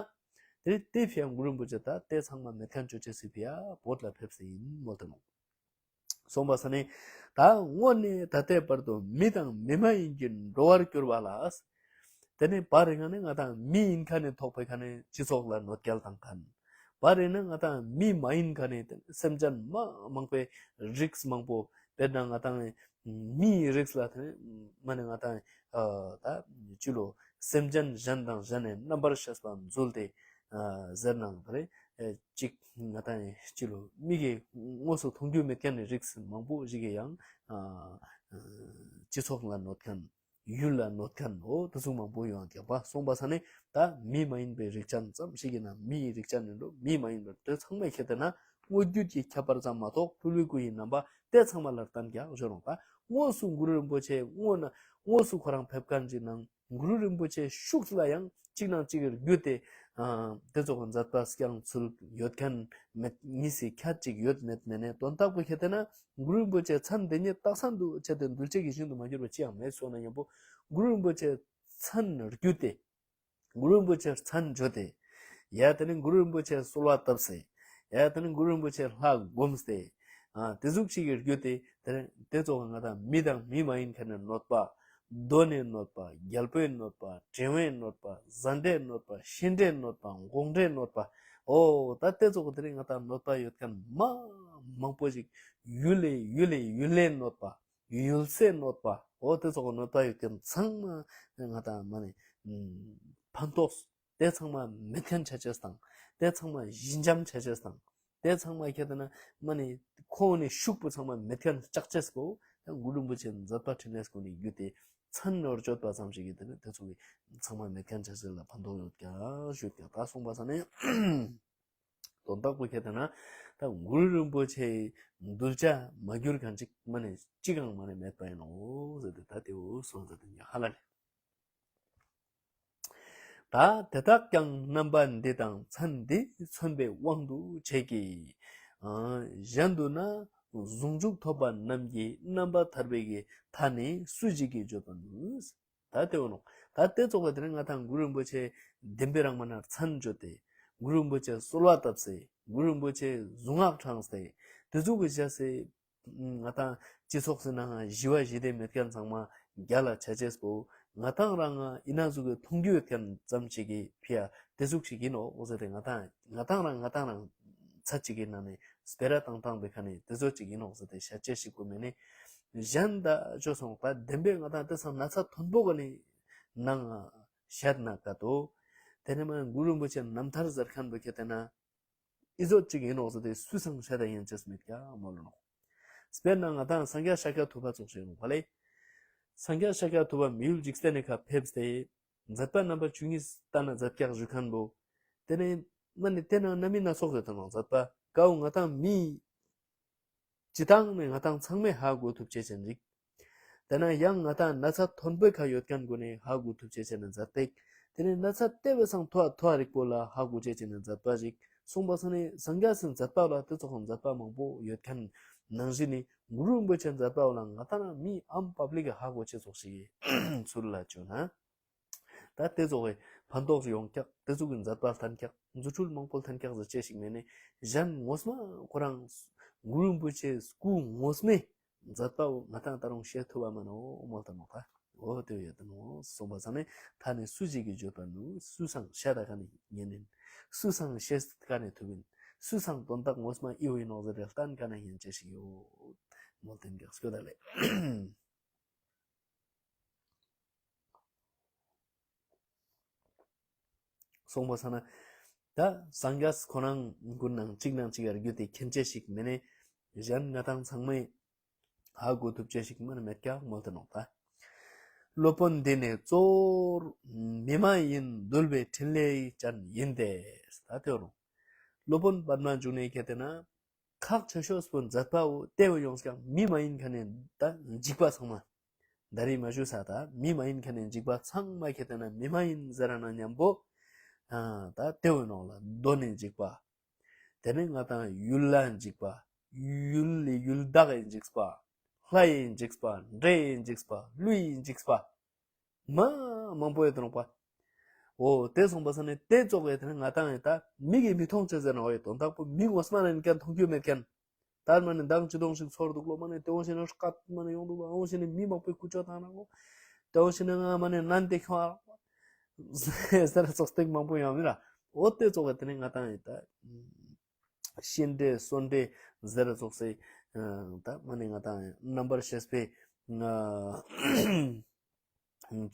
དེ་དེ་ཕྱིའང་གུ་རུ་རིན་པོ་ཆེ་ད་དེ་ཚང་མ་མེད་མཁན་ཅོ་ཅེས་སི་ཕྱིའ་བོད་ལ་ཕེབས་སེ་ཡིན་མོལ་ཏེ་ནོ། གསུངས་པ་ས་ནི། ད་དངོས་ནས་ད་ལྟའི་བར་དུ་མི་དང་མི་མ་ཡིན་གྱི་འགྲོ་བར་གྱུར་པ་ལ། དེ་ནི་བར་རིང་ནི་ང་དང་མི་ཡིན་མཁན་ནི་ཐོག་པའི་མཁན་ནི་སྤྱི་ཚོགས་ལ་གནོད་སྐྱེལ་བཏང་མཁན། བར་རིང་ནི་ང་དང་མི་མ་ཡིན་མཁན་ནི་སེམས་ཅན་མ་མང་པོའི་རིགས་མང་པོ་དཔེར་ན་ང་དང་མིའི་རིགས་ལ་དེ་ནི་མ་ནི་ང་དང་ད་ཅི་ལོ་སེམས་ཅན་གཞན་དང་གཞན་ནི་རྣམ་པར་ཤེས་པ་འཛུལ་ཏེ། ཟེར་ནང་རེད། གཅིག་ང་དང་སྤྱི་ལོ་མི་གི་དངོས་སུ་མཐོང་རྒྱུ་མེད་མཁན་ནི་རིགས་མང་པོ་ཞིག་གི་ཡང་སྤྱི་ཚོགས་ལ་གནོད་མཁན། ཡུལ་ལ་གནོད་མཁན་འོ་དེ་ཚོ་མང་པོ་ཡོང་རྒྱག་པ་གསུངས་པ་ས་ནི་ད་མི་མ་ཡིན་པའི་རིགས་ཅན་ཙམ་ཞིག་ཡིན་ན་མིའི་རིགས་ཅན་ཡིན་འགྲོ་མི་མ་ཡིན་པར་དེ་ཚང་མས་ཁྱེད་དེ་ན་དངོས་བརྒྱུད་ཀྱི་ཁྱད་པར་ཙམ་མ་གཏོགས་སྤྲུལ་པའི་སྐུ་ཡི་རྣམ་པ་དེ་ཚང་མ་ལ་བསྟན་རྒྱག་ཞོར་རོང་ད་དངོས་སུ་གུ་རུ་རིན་པོ་ཆེ་དངོས་ན་དངོས་སུ་ཁོ་རང་ཕེབས་མཁན་ཅིག་ནང་། གུ་རུ་རིན་པོ་ཆེ་ཤུགས་ལ་ཡང་གཅིག་ནང་གཅིག་གིར་བརྒྱུད་དེ། དེ་ཚོ་གི་མཛད་པ་སྐྱང་ཚུལ་ཡོད་མཁན་མེད་གཉིས་སི་ཁྱད་ཅིག་ཡོད་མེད་མེད་ནས་དོན་དག་པོ་ཁྱེད་དེ་ན་གུ་རུ་རིན་པོ་ཆེ་མཚན་དེ་ཉིད་རྟགས་མཚན་དུ་བྱས་ཏེ་གདུལ་བྱ་གི་ཞིང་དུ་མ་གྱུར་པ་ཅི་ཡང་མེད་སོང་ན་མཉམ་པོ་གུ་རུ་རིན་པོ་ཆེ་མཚན་བརྒྱུད་དེ། གུ་རུ་རིན་པོ་ཆེ་མཚན་བརྗོད་དེ། ཡ་དེ་ནི་གུ་རུ་རིན་པོ་ཆེ་གསོལ་བ་བཏབ་སེ། ཡ་དེ་ནི་གུ་རུ་རིན་པོ་ཆེ་ལྷ་བསྒོམས་ཏེ། དེ་ཟུག་ཅིག་གི་བརྒྱུད་དེ་དེ་ནི་དེ་ཚོ་ང་དང་མི་དང་མི་མ་ཡིན་མཁན་ནི་གནོད་པ། གདོན་ནི་གནོད་པ། རྒྱལ་པོའི་གནོད་པ། བྲན་བའི་གནོད་པ། བཟའ་འདྲེའི་གནོད་པ། ཤི་འདྲེའི་གནོད་པ། འགོག་འདྲེའི་གནོད་པ། འོ་ད་དེ་ཚོ་གི་དེ་ནི་ང་དང་གནོད་པ་ཡོད་མཁན་མ་མང་པོ་ཞིག་ཡུལ་ལས་ཡུལ་ལས་ཡུལ་ལས་གནོད་པ། ཡུལ་སའི་གནོད་པ། འོ་དེ་ཚོ་གི་གནོད་པ་ཡོད་མཁན་ཚང་མ་ང་དང་མ་ནི་ཕན་ཐོགས། དེ་ཚང་མ་མེད་མཁན་ཆ་ཆེས་དང་། དེ་ཚང་མ་ཞི་འཇམ་ཆ་ཆེས་དང་། དེ་ཚང་མ་ཁྱེད་ན་མ་ནི་ཁོང་ནི་ཤུགས་པོ་ཚང་མ་མེད་མཁན་ལྕགས་ཆེས་གོ། ད་གུ་རུ་རིན་པོ་ཆེ་མཛད་པ་འཕྲིན་ལས་སྐོར་ནས་བརྒྱུད་དེ་མཚན་ནོར་བརྗོད་པ་ཙམ་ཞིག་གིས་དེ་ནི་དེ་ཚོ་གི་ཚང་མ་མེད་མཁན་ཆ་ཆེས་ལ་ཕན་ཐོགས་ཡོད་ཀྱང་ཞུས་ཀྱང་ད་གསུངས་པ་ས་ནས་དོན་དག་པོ་ཁྱེད་ན་ད་གུ་རུ་རིན་པོ་ཆེའི་གདུལ་བྱ་མ་གྱུར་མཁན་ཅིག་མ་ནི་གཅིག་ཀྱང་མ་ནི་མེད་པ་ཡིན་ནོ་ཟེར་ཏེ་ད་དེའུ་གསུངས་ཟེར་ཏེ་ཉ་ཧ་ལ་ལས། ད་དེ་དག་ཀྱང་རྣམ་པ་འདི་དང་མཚན་འདི་མཚོན་པའི་དབང་དུ་བྱས་ཀྱི། ཨ། གཞན་དུ་ན་ཟུང་འཇུག་ཐོབ་པ་རྣམས་ཀྱི་རྣམ་པ་ཐར་པའི་གི་མཐའ་ནི་སུ་ཞིག་གིས་བརྗོད་པ་ནུས། ད་དེ་འོ་ནོ། ད་དེ་ཙོགས་པ་དེ་ནི་ང་དང་གུ་རུ་རིན་པོ་ཆེ་བདེན་པའི་རང་མ་ན་མཚན་བརྗོད་དེ། གུ་རུ་རིན་པོ་ཆེ་གསོལ་བ་བཏབ་སེ། གུ་རུ་རིན་པོ་ཆེ་གཟུངས་སྔགས་བགྲངས་སེ། དེ་ཚོ་གི་བྱས་སེ། ང་དང་སྤྱི་ཚོགས་སི་ནང་ཞི་བ་ཞི་བདེ་མེད་མཁན་ཚང་མ་རྒྱ་ལ་ཆ་ཅེས་པོ། ང་དང་རང་ཨི་ན་ཟུག་གི་མཐོང་རྒྱུ་ཡོད་མཁན་ཙམ་ཅིག་གི་ཕི་ཡ་དེ་ཟུག་ཅིག་ཡིན་ནོ་ཟེར་ཏེ། ང་དང་ང་དང་རང་ང་དང་རང་ཚ་ཅིག་གི་ནང་ནས་སྤེ་ར་བཏང་བཏང་པའི་ཁ་ནས་དེ་ཚོ་ཅིག་ཡིན་ནོ་ཟེར་ཏེ་ཤ་ཅེས་ཞིག་པོ་མེད་ནས། གཞན་ད་ཅོ་སོང་ད་བདེན་པའི་ང་དང་དེ་སང་ན་ཚ་མཐོན་པོ་ག་ནས་ནང་བཤད་ན་ཀ་ཏོ། དེ་ནས་མ་གུ་རུ་རིན་པོ་ཆེ་རྣམ་ཐར་ཟེར་མཁན་པོ་ཁྱེད་དེ་ན། ཨི་ཟོ་ཅིག་ཡིན་ནོག་ཟེར་ཏེ་སུས་སང་བཤད་ད་ཡན་ཅེས་མེད་ཀྱག་མོལ་ནོག། དཔེར་ན་ང་དང་སངས་རྒྱས་ཤཱཀྱ་ཐུབ་པ་ཙོགས་ཤིག་ཡིན་ནོག་པ་ལེ། སངས་རྒྱས་ཤཱཀྱ་ཐུབ་པ་མི་ཡུལ་འཇིག་རྟེན་ནས་ཁ་ཕེབས་ཏེ། མཛད་པ་རྣམ་པ་བཅུ་གཉིས་ལྟ་ན་མཛད་ཀྱག་ཞུ་མཁན་པོ། དེ་ནས་མ་ནི་དེ་ནང་རྣམ་སྨིན་སྣ་ཚོགས་ཡོད་དོ་ནོག་མཛད་པ་ཀའོ་ང་དང་མི། སྤྱི་བཏང་ནས་ང་དང་ཚང་མས་ཧ་གོ་ཐུབ་ཅེས་ཅན་ཅིག། དེ་ན་ཡང་ང་དང་ན་ཚ་མཐོན་པོའི་ཁ་ཡོད་མཁན་ཀུན་ནས་ཧ་གོ་ཐུབ་ཅེས་ཅན་ནི་མཛད་པ་ཅིག། དེ་ནས་ན་ཚ་དེ་བས་སང་མཐོ་བ་མཐོ་བ་རིག་པོ་ལ་ཧ་གོ་ཅེས་ཅན་ནི་མཛད་པ་ཞིག། སོང་པ་སང་ནས་སངས་རྒྱས་སི་མཛད་པ་ལ་དེ་ཙོགས་མཛད་པ་མང་པོ་ཡོད་མཁན་ནང་བཞིན་ནི་གུ་རུ་རིན་པོ་ཆེ་མཛད་པ་ལ་ང་དང་ན་མི་ཨམ་པབ་ལིག་གི་ཧ་གོ་ཅེས་ཙོགས་ཤིག་ཚུལ་ལ་བཅོས་ན། ད་དེ་ཙོགས་པའི་ཕན་ཐོགས་ཡོང་ཀྱག། དེ་ཙོགས་ཀྱི་མཛད་པ་ལྷན་ཀྱག། རྫུ་འཕྲུལ་མང་པོ་ལྷན་ཀྱག་ཟེར་ཅེས་ཞིག་མེད་ནས། གཞན་ངོ་མ་ཁོ་རང་གུ་རུ་རིན་པོ་ཆེ་སྐུ་ངོ་མའི་མཛད་པ་བོ་ང་དང་ད་རུང་ཤེས་ཐུབ་པ་མ་ནོ་མོལ་ད་ནོ་ད། འོ་དེ་ཡོད་ད་ནོ་གསུངས་པ་ཚང་ནས་ད་ནི་སུ་ཞིག་གིས་བརྗོད་པ་ནུས། སུས་སང་བཤད་ད་ག་ནས་ཉན་ཡིན། སུས་སང་ཤེས་ད་ག་ནས་ཐུབ་ཡིན། སུས་སང་དོན་དག་ངོ་མ་ཨི་བོ་ཡིན་ནོག་ཟེར་ཏེ་ལྟན་ག་ནས་ཉན་ཅེས་ཞིག་ཡོད་མོལ་ཏེ་འགག་སྐྱོ་ད་ལེ། སོང་པ་ས་ན། ད་སངས་རྒྱས་ཁོ་རང་ཀུན་ནང་གཅིག་ནང་གཅིག་ཡར་རྒྱུད་དེ་མཁྱེན་ཅེས་ཤིག་མེད་ནས། གཞན་ང་དང་ཚང་མས་ཧ་གོ་ཐུབ་ཅེས་ཤིག་མ་ནི་མེད་ཀྱག་མོལ་ཏེ་ནོག་ད། སློབ་དཔོན་འདི་ནི་གཙོ་བོར་མི་མ་ཡིན་འདུལ་བའི་ཕྲིན་ལས་ཅན་ཡིན་ཏེ། ད་དེ་རུ། སློབ་དཔོན་པདྨ་འབྱུང་གནས་ཁྱེད་དེ་ན། ཁག་ཆེ་ཤོས་པོ་མཛད་པ་བོ་དེ་བོ་ཡོངས་ཀྱང་མི་མ་ཡིན་མཁན་ནི་ད་འཇིགས་པ་ཚང་མ། ད་རེས་མ་ཞུ་ས་ད་མི་མ་ཡིན་མཁན་ནི་འཇིགས་པ་ཚང་མ་ཁྱེད་དེ་ན་མི་མ་ཡིན་ཟེར་ན་མཉམ་པོ། ཨ་ད་དེ་བོ་ནང་ལ་གདོན་ནི་འཇིགས་པ། དེ་ནས་ང་དང་ཡུལ་ལ་འཇིགས་པ། ཡུལ་ལས་ཡུལ་བདག་ཡི་འཇིགས་པ། ལྷ་ཡི་འཇིགས་པ། འདྲེ་ཡི་འཇིགས་པ། ཀླུ་ཡི་འཇིགས་པ། མ་མང་པོ་ཡོད་དོ་ནོག་པ། འོ་དེ་སོང་པ་ས་ནས་དེ་ཙོགས་ཡོད་དེ་ནས་ང་དང་ཡོད་ད་མི་གིས་མི་མཐོང་ཅེས་ཟེར་ན་འོ་ཡོད་དོན་དག་པོ་མི་ངོ་སྨྲ་ནས་མཁན་མཐོང་རྒྱུ་མེད་མཁན། ད་མ་ནས་མདང་ཅི་དོང་ཞིག་ཚོར་འདུག་ལོ། མ་ནས་དེ་འོང་ཞིག་ནས་སྐད་མ་ནས་ཡོང་འདུག་ལོ། འོང་ཞིག་ནས་མི་མང་པོའི་ཀུ་ཅོ་བཏང་ན་གོ། དེ་འོང་ཞིག་ནས་ང་མ་ནས་ནན་ཏེ་ཁྱོང་ཨ་ཟེར་ཙོགས་སྟེགས་མང་པོ་ཡོང་མི་ར། འོ་དེ་ཙོགས་ཡོད་དེ་ནས་ང་དང་ཡོད་ད། ཤིང་འབྲས་གསོན་འབྲས་ཟེར་ཙོགས་སེ། ད་མ་ནི་ང་དང་རྣམ་པར་ཤེས་པའི་ང་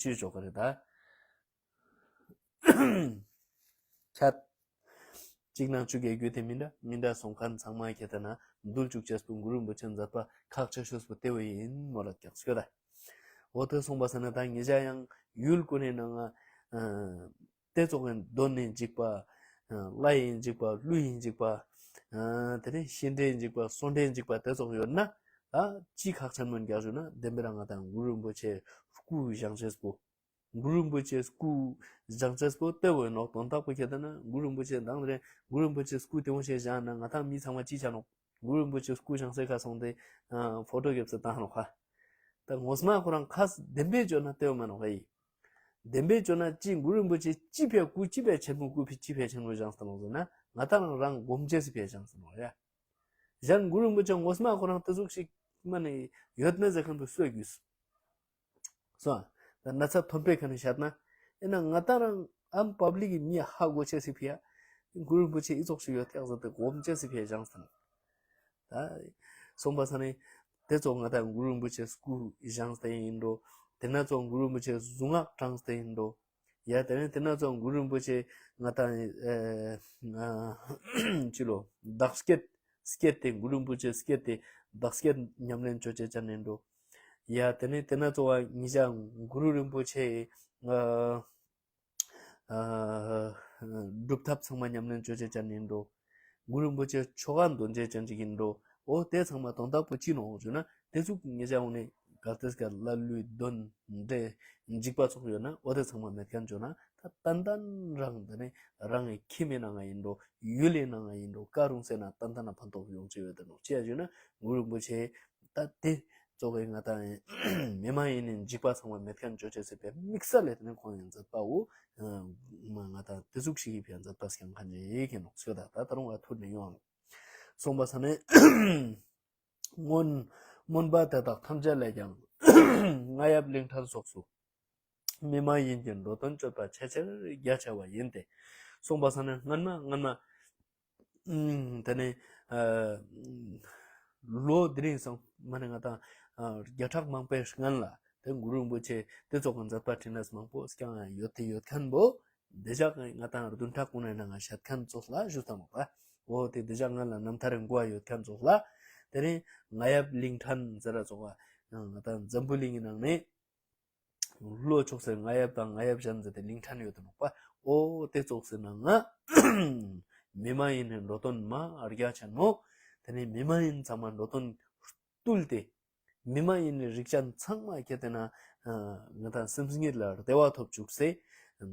ཅུས་ཆོག་གི་རེད་ད། ཁྱད། གཅིག་ནང་བཅུ་གའི་རྒྱུད་དེ་མི་འདྲ་མི་འདྲ་སོང་མཁན་ཚང་མ་ཁྱེད་ད་ན་འདུལ་བཅུག་ཅེས་པོ་གུ་རུ་རིན་པོ་ཆེ་མཛད་པ་ཁག་ཆེ་ཤོས་པོ་དེ་བོ་ཡིན་མོ་ལ་ཀྱག་སྐྱོ་ད། འོ་དེ་སོང་པ་ས་ན་ད་ངེད་ཅག་ཡང་ཡུལ་ཀུན་ནས་ནང་ང་། དེ་ཙོགས་ཀྱི་གདོན་ནི་འཇིགས་པ། ལྷ་ཡི་འཇིགས་པ། ཀླུ་ཡི་འཇིགས་པ། དེ་ནས་ཤིང་འབྲས་འཇིགས་པ། གསོན་འབྲས་འཇིགས་པ་དེ་ཙོགས་ཡོད་ན། ད་ཅི་ཁག་ཆེན་མོ་རྒྱག་ཞུ་ན་བདེན་པའི་རང་ང་དང་གུ་རུ་རིན་པོ་ཆེ་སྐུ་བཞེངས་ཅེས་པོ། གུ་རུ་རིན་པོ་ཆེ་སྐུ་བཞེངས་ཅེས་པོ་དེ་བོ་ནོག་དོན་དག་པོ་ཁྱེད་ད་ན་གུ་རུ་རིན་པོ་ཆེ་མདང་རེ་གུ་རུ་རིན་པོ་ཆེ་སྐུ་དེ་བོ་ཞེས་བཞེངས་ན་ང་དང་མི་ཚང་མ་ཅི་བྱ་ནོག་གུ་རུ་རིན་པོ་ཆེ་སྐུ་བཞེངས་སའི་ཁ་སོང་སྟེ། ཕོ་ཊོ་རྒྱབ་སྟེ་བཏང་ནོག་ཧ། ད་ངོ་མ་ཁོ་རང་ཁ་བདེན་པའི་བརྗོད་ན་དེ་བོ་མ་ནོག་ཧ་ཡིན། བདེན་པའི་བརྗོད་ན་ཅི་གུ་རུ་རིན་པོ་ཆེ་ཅི་ཕེ་སྐུ་ཅི་ཕེ་ཆེན་མོ་སྐུ་ཕེ་ཅི་ཕེ་ཆེན་མོ་བཞེངས་སྟེ་ནོག་ཟེར་ན་ང་དང་རང་སྒོམ་ཅེས་སི་ཕེ་བཞེངས་སྟེ་ནོག་ཡ། གཞན་གུ་རུ་རིན་པོ་ཆེ་ངོ་མ་ཁོ་རང་དེ་ཟུག་ཞིག་མ་ནི་ཡོད་མེད་ཟེར་མཁན་པོ་སུས་རྒྱུས། སོ། ད་ན་ཚ་མཐོན་པོའི་ཁ་ནས་བཤད་ན། ཨེ་ན་ང་དང་རང་ཨམ་པབ་ལིག་གི་མི་ཧ་གོ་ཅེས་སི་ཕི་ཡ། གུ་རུ་རིན་པོ་ཆེ་ཨི་ཙོགས་ཤིག་ཡོད་ཀྱག་ཟེར་ཏེ་སྒོམ་ཅེས་སི་ཕི་ཡ་བཞེངས་སྟེ་ནོག་ད། སོང་པ་ས་ནས། དེ་ཙོགས་ང་དང་གུ་རུ་རིན་པོ་ཆེ་སྐུ་བཞེངས་ཏེ་ཡིན་འགྲོ། དེ་ན་ཙོགས་གུ་རུ་རིན་པོ་ཆེ་གཟུངས་སྔགས་བགྲངས་ཏེ་ཡིན་འགྲོ། ཡ་དེ་ནས་དེ་ན་ཙོགས་གུ་རུ་རིན་པོ་ཆེ་ང་དང་ཨེ་ང་ཅི་ལོ་བདག་བསྐྱེད་བསྐྱེད་དེ་གུ་རུ་རིན་པོ་ཆེ་བསྐྱེད་དེ་བདག་བསྐྱེད་ཉམས་ལེན་ཅོ་ཅེས་ཅན་ནས་འགྲོ། ཡ་དེ་ནས་དེ་ན་ཙོགས་ང་ཅག་གུ་རུ་རིན་པོ་ཆེ་ཨ་ཨ་སྒྲུབ་ཐབས་ཚང་མ་ཉམས་ལེན་ཅོ་ཅེས་ཅན་ནས་འགྲོ། གུ་རུ་རིན་པོ་ཆེ་ཆོ་ག་འདོན་ཅེས་ཅན་ཅིག་ཡིན་འགྲོ། འོ་དེ་ཚང་མ་དོན་དག་པོ་ཅི་ནོག་ཞུ་ན་དེ་ཚོ་ང་ཅག་འོ་ནས་ གར་ཏེས་གར་ལ་ལུས་གདོན་འདྲེ་འཇིགས་པ་ཚོགས་ཡོད་ན་འོ་དེ་ཚང་མ་མེད་མཁན་བྱོས་ན། ད་ཏན་ཏན་རང་དེ་ནས་རང་གི་ཁྱིམ་ཡིན་ནའང་ཡིན་འགྲོ། ཡུལ་ཡིན་ནའང་ཡིན་འགྲོ། ག་རུང་ཟེར་ན་ཏན་ཏན་ན་ཕན་ཐོགས་ཡོང་ཆེ་ཡོད་དེ་ནོ། ཅི་ཡ་ཞུས་ན་གུ་རུ་རིན་པོ་ཆེ་ད་དེ་ཙོགས་ཀྱི་ང་དང་མི་མ་ཡིན་ནི་འཇིགས་པ་ཚང་མ་མེད་མཁན་བྱོས་ཆེ་ཟེར་བའི་དམིགས་བསལ་ལས་དེ་ནས་ཁོང་ཡང་མཛད་པའོ། ང་དང་དེ་ཟུག་ཞིག་གི་ཕན་མཛད་པ་སྐྱང་མཁན་ཅིག་ཡིན་ནོ་ཞུ། ད་ད་ད་རུང་ང་ཐུར་ནས་ཡོང་། གསུངས་པ་ས་ནས། སྔོན་སྨོན་པ་དེ་དག་ཐམས་ཅད་ལས་ཀྱང་རྔ་ཡབ་གླིང་ཕྲན་སོགས་སུ་མི་མ་ཡིན་གྱི་འགྲོ་དོན་སྤྱོད་པ་ཆེས་ཆེར་རྒྱ་ཆེ་བ་ཡིན་ཏེ། གསུངས་པ་ས་ནས་སྔན་མ་སྔན་མ་ཨུམ་དེ་ནས་ཨ་ལོ་དེ་རིང་སང་མ་ནས་ང་དང་ཨ་བརྒྱ་ཕྲག་མང་པོའི་སྔན་ལ་དེ་གུ་རུ་རིན་པོ་ཆེ་དེ་ཙོགས་ཀྱི་མཛད་པ་འཕྲིན་ལས་མང་པོ་སྐྱང་ཡང་ཡོད་དེ་ཡོད་མཁན་པོ། འདི་ཞག་ང་དང་བདུན་ཕྲག་གོང་ནས་ནང་ང་བཤད་མཁན་ཙོགས་ལ་ཞུ་ཙམ་པ། འོ་དེ་འདི་ཞག་ང་ལ་རྣམ་ཐར་མགོ་བ་ཡོད་མཁན་ཙོགས་ལ། དེ་རིང་རྔ་ཡབ་གླིང་ཕྲན་ཟེར་ར་ཙོགས་ང་དང་འཛམ་བུ་གླིང་གི་ནང་ནས་ལྷོ་ཕྱོགས་སུ་རྔ་ཡབ་དང་རྔ་ཡབ་གཞན་ཟེར་ཏེ་གླིང་ཕྲན་ཡོད་དེ་ནོག་པ། འོ་དེ་ཙོགས་སུ་ནང་ང་མི་མ་ཡིན་ནི་འགྲོ་དོན་མ་རྒྱ་ཆེན་མོ། དེ་ནས་མི་མ་ཡིན་ཚང་མ་འགྲོ་དོན་བཏུལ་ཏེ། མི་མ་ཡིན་ནི་རིགས་ཅན་ཚང་མ་ཁྱེད་དེ་ན་ང་དང་སེམས་ཉིད་ལ་བདེ་བ་ཐོབ་བཅུག་སེ།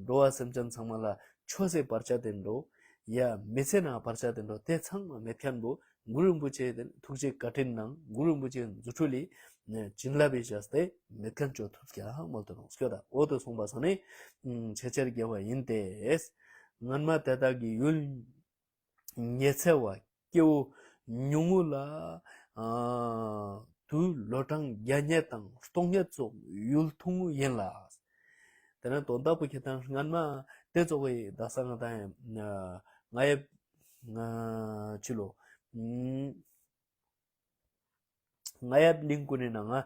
འགྲོ་བ་སེམས་ཅན་ཚང་མ་ལ་ཆོས་སེ་བར་ཆད་དེ་འགྲོ། ཡ་མི་ཚེ་ན་བར་ཆད་དེ་འགྲོ་དེ་ཚང་མ་མེད་མཁན་པོ་གུ་རུ་རིན་པོ་ཆེ་དེ་ཐུགས་རྗེ་བཀའ་དྲིན་ནང་གུ་རུ་རིན་པོ་ཆེ་རྫུ་འཕྲུལ་ལས་བྱིན་རླབས་བྱས་ཏེ་མེད་མཁན་བཅོ་ཐུབ་ཀྱང་མོལ་དུ་རུང་སྐྱོ་ད། འོ་དུ་གསུངས་པ་སང་ནས་ཆེས་ཆེར་རྒྱ་བ་ཡིན་ཏེ། སྔན་མ་དེ་དག་གི་ཡུལ། ཉི་ཚེ་བ་སྐྱེ་བོ་ཉུང་ངུ་ལ་ཨ་དུས་ལོ་གྲངས་བརྒྱ་སྙེད་དང་སྟོང་སྙེད་སོགས་ཡུལ་ཐུང་ངུ་ཡིན་ལ། དེ་ནས་དོན་དག་པོ་ཁྱེད་དང་སྔན་མ་དེ་ཙོགས་པའི་དག་ས་ང་དང་ང་ཡབ་ང་ཕྱི་ལོ་ཨུམ། རྔ་ཡབ་གླིང་ཀུན་ནས་ནང་ང་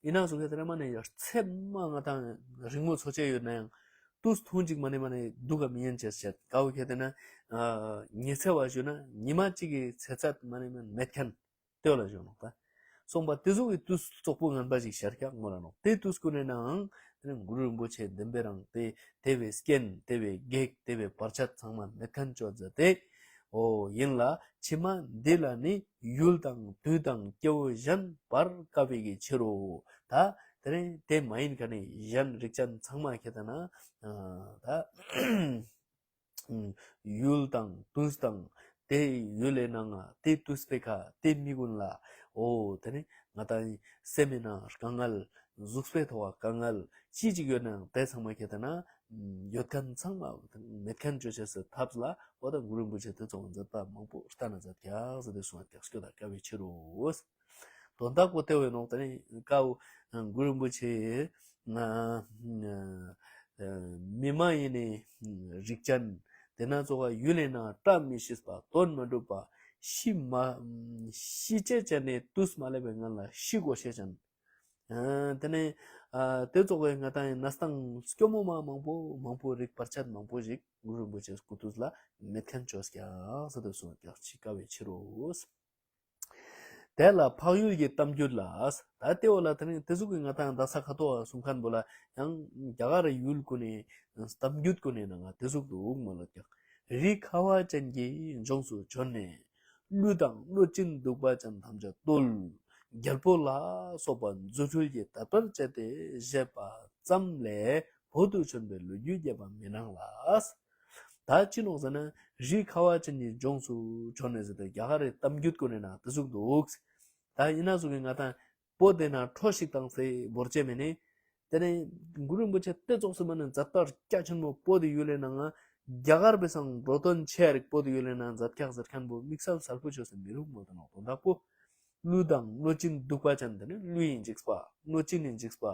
ཡིན་ན་སོ་ཁེ་དེ་ནས་མ་ནས་ཡར་ཚེ་མ་ང་དང་རིང་མོ་འཚོ་བྱས་ཡོད་ན་ཡང་དུས་ཐུང་ཅིག་མ་ནས་མ་ནས་སྡུག་ག་མི་ཡན་བྱས་བྱས་དགའ་བོ་ཁེ་དེ་ན་ཉི་ཚེ་བ་ཞུ་ན་ཉི་མ་གཅིག་གི་ཚེ་ཚད་མ་ནས་མ་མེད་མཁན་ལྟོས་ལ་ཞུ་ནོག་ད། སོང་པ་དེ་ཟུག་གི་དུས་བཙོག་པོ་ངན་པ་ཞིག་ཤར་ཀྱག་མོ་ལ་ནོག་དེ་དུས་ཀུན་ནས་ནའང་དེ་ནས་གུ་རུ་རིན་པོ་ཆེ་བདེན་པའི་རང་དེ་དེ་བའི་རྐྱེན་དེ་བའི་གེགས་དེ་བའི་བར་ཆད་ཚང་མ་མེད་མཁན་བཅོ་མཛད་དེ། འོ་ཡིན་ལ་ཕྱི་མ་འདི་ལ་ནི་ཡུལ་དང་དུས་དང་སྐྱེ་བོ་གཞན་བར་དཀའ་བའི་གི་ཕྱིར་རོ། ད་དེ་ནས་དེ་མ་ཡིན་ཁ་ནས་གཞན་རིགས་ཅན་ཚང་མ་ཁྱེད་ད་ན་ད། ཡུལ་དང་དུས་དང་དེ་ཡུལ་ལས་ནང་ང་དེ་དུས་པའི་ཁ་དེ་མི་ཀུན་ལ་འོ་དེ་ནི་ང་དང་སེམས་ནང་དཀའ་ངལ་གཟུགས་པོའི་ཐོག་དཀའ་ངལ་ཅི་ཅིག་ཡོད་ནའང་དེ་ཚང་མ་ཁྱེད་ད་ན་ཡོད་མཁན་ཚང་མ་མེད་མཁན་བཅོ་བྱས་སུ་ཐབས་ལ་འོ་ད་གུ་རུ་རིན་པོ་ཆེ་དེ་ཚོ་མཛད་པ་མང་པོ་ལྟ་ན་མཛད་ཀྱག་ཟེར་དེ་གསུངས་ཀྱག་སྐྱོ་དང་དཀའ་བའི་ཕྱིར་རོ། དོན་དག་པོ་དེ་བས་ནོག་ད་ནི་ཀའོ་གུ་རུ་རིན་པོ་ཆེ་ང་མི་མ་ཡིན་ནི་རིགས་ཅན་དེ་ན་ཙོགས་ཡུལ་ལས་ན་བཀྲ་མི་ཤིས་པ་དོན་མ་འགྲུབ་པ་ཤི་མ་ཤི་ཅེས་ཅན་ནི་དུས་མ་སླེབས་པའི་སྔན་ལ་ཤི་དགོས་ཤེས་ཅན། དེ་ནས་དེ་ཙོགས་ཀྱི་ང་དང་ཡིན་ན་སྟངས་སྐྱོ་མོ་མ་མང་པོ་མང་པོ་རིགས་བར་ཆད་མང་པོ་ཞིག་གུ་རུ་རིན་པོ་ཆེ་སྐུ་དུས་ལ་མེད་མཁན་བཅོས་ཀྱག་ཟེར་དུ་གསུངས་ཀྱག་ཅི་དཀའ་བའི་ཕྱིར་རོ། དེ་ལ་འཕགས་ཡུལ་གྱི་གཏམ་རྒྱུད་ལ། ད་དེ་འོ་ལ་དེ་ནི་དེ་ཟུག་གི་ང་དང་དག་ས་ཁ་ཐོག་གསུང་མཁན་པོ་ལ་ཡང་རྒྱ་གར་ཡུལ་ཀུན་ནས་གཏམ་རྒྱུད་ཀུན་ནས་ནང་ང་དེ་ཟུག་འདུག་མ་ལབ་ཀྱང་། རི་ཁ་བ་ཅན་གྱི་ལྗོངས་སུ་བྱོན་ནས་ཀླུ་དང་གནོད་སྦྱིན་གདུག་པ་ཅན་ཐམས་ཅད་བཏུལ། རྒྱལ་པོ་ལ་སོགས་པ་རྫུ་འཕྲུལ་གྱིས་དད་པར་བྱས་ཏེ་བཞེས་པ་ཙམ་ལས་བོད་དུ་བྱོན་པའི་ལོ་རྒྱུས་རྒྱས་པ་མི་སྣང་ལ། ད་ཅི་ནོག་ཟེར་ན་རི་ཁ་བ་ཅན་གྱི་ལྗོངས་སུ་བྱོན་ནས་ཟེར་ཏེ་རྒྱ་གར་རི་གཏམ་རྒྱུད་ཀུན་ནས་ནང་དེ་ཟུག་འདུག་ད་ཡིན་ན་ཟུག་གི་ང་དང་པོ་དེ་ན་ཁྲོ་ཞིག་བཏང་སེ་བོར་ཅེ་མེ་ནི། དེ་ནས་གུ་རུ་རིན་པོ་ཆེ་དེ་ཙོགས་སུ་མ་ནི་མཛད་པ་རྒྱ་ཆེན་མོ་པོ་དེ་ཡུལ་ལས་ནང་ང་རྒྱ་གར་པའི་སང་འགྲོ་དོན་ཆེ་རིག་པོ་དེ་ཡུལ་ལས་ནང་མཛད་ཀྱག་ཟེར་མཁན་པོ་དམིགས་བསལ་གསལ་པོ་བཅོས་སེ་མི་རུག་མོ་དེ་ནོག་དོན་དག་པོ། ཀླུ་དང་གནོད་སྦྱིན་གདུག་པ་ཅན་དེ་ནི་ཀླུ་ཡིན་འཇིགས་པ་གནོད་སྦྱིན་ཡིན་འཇིགས་པ།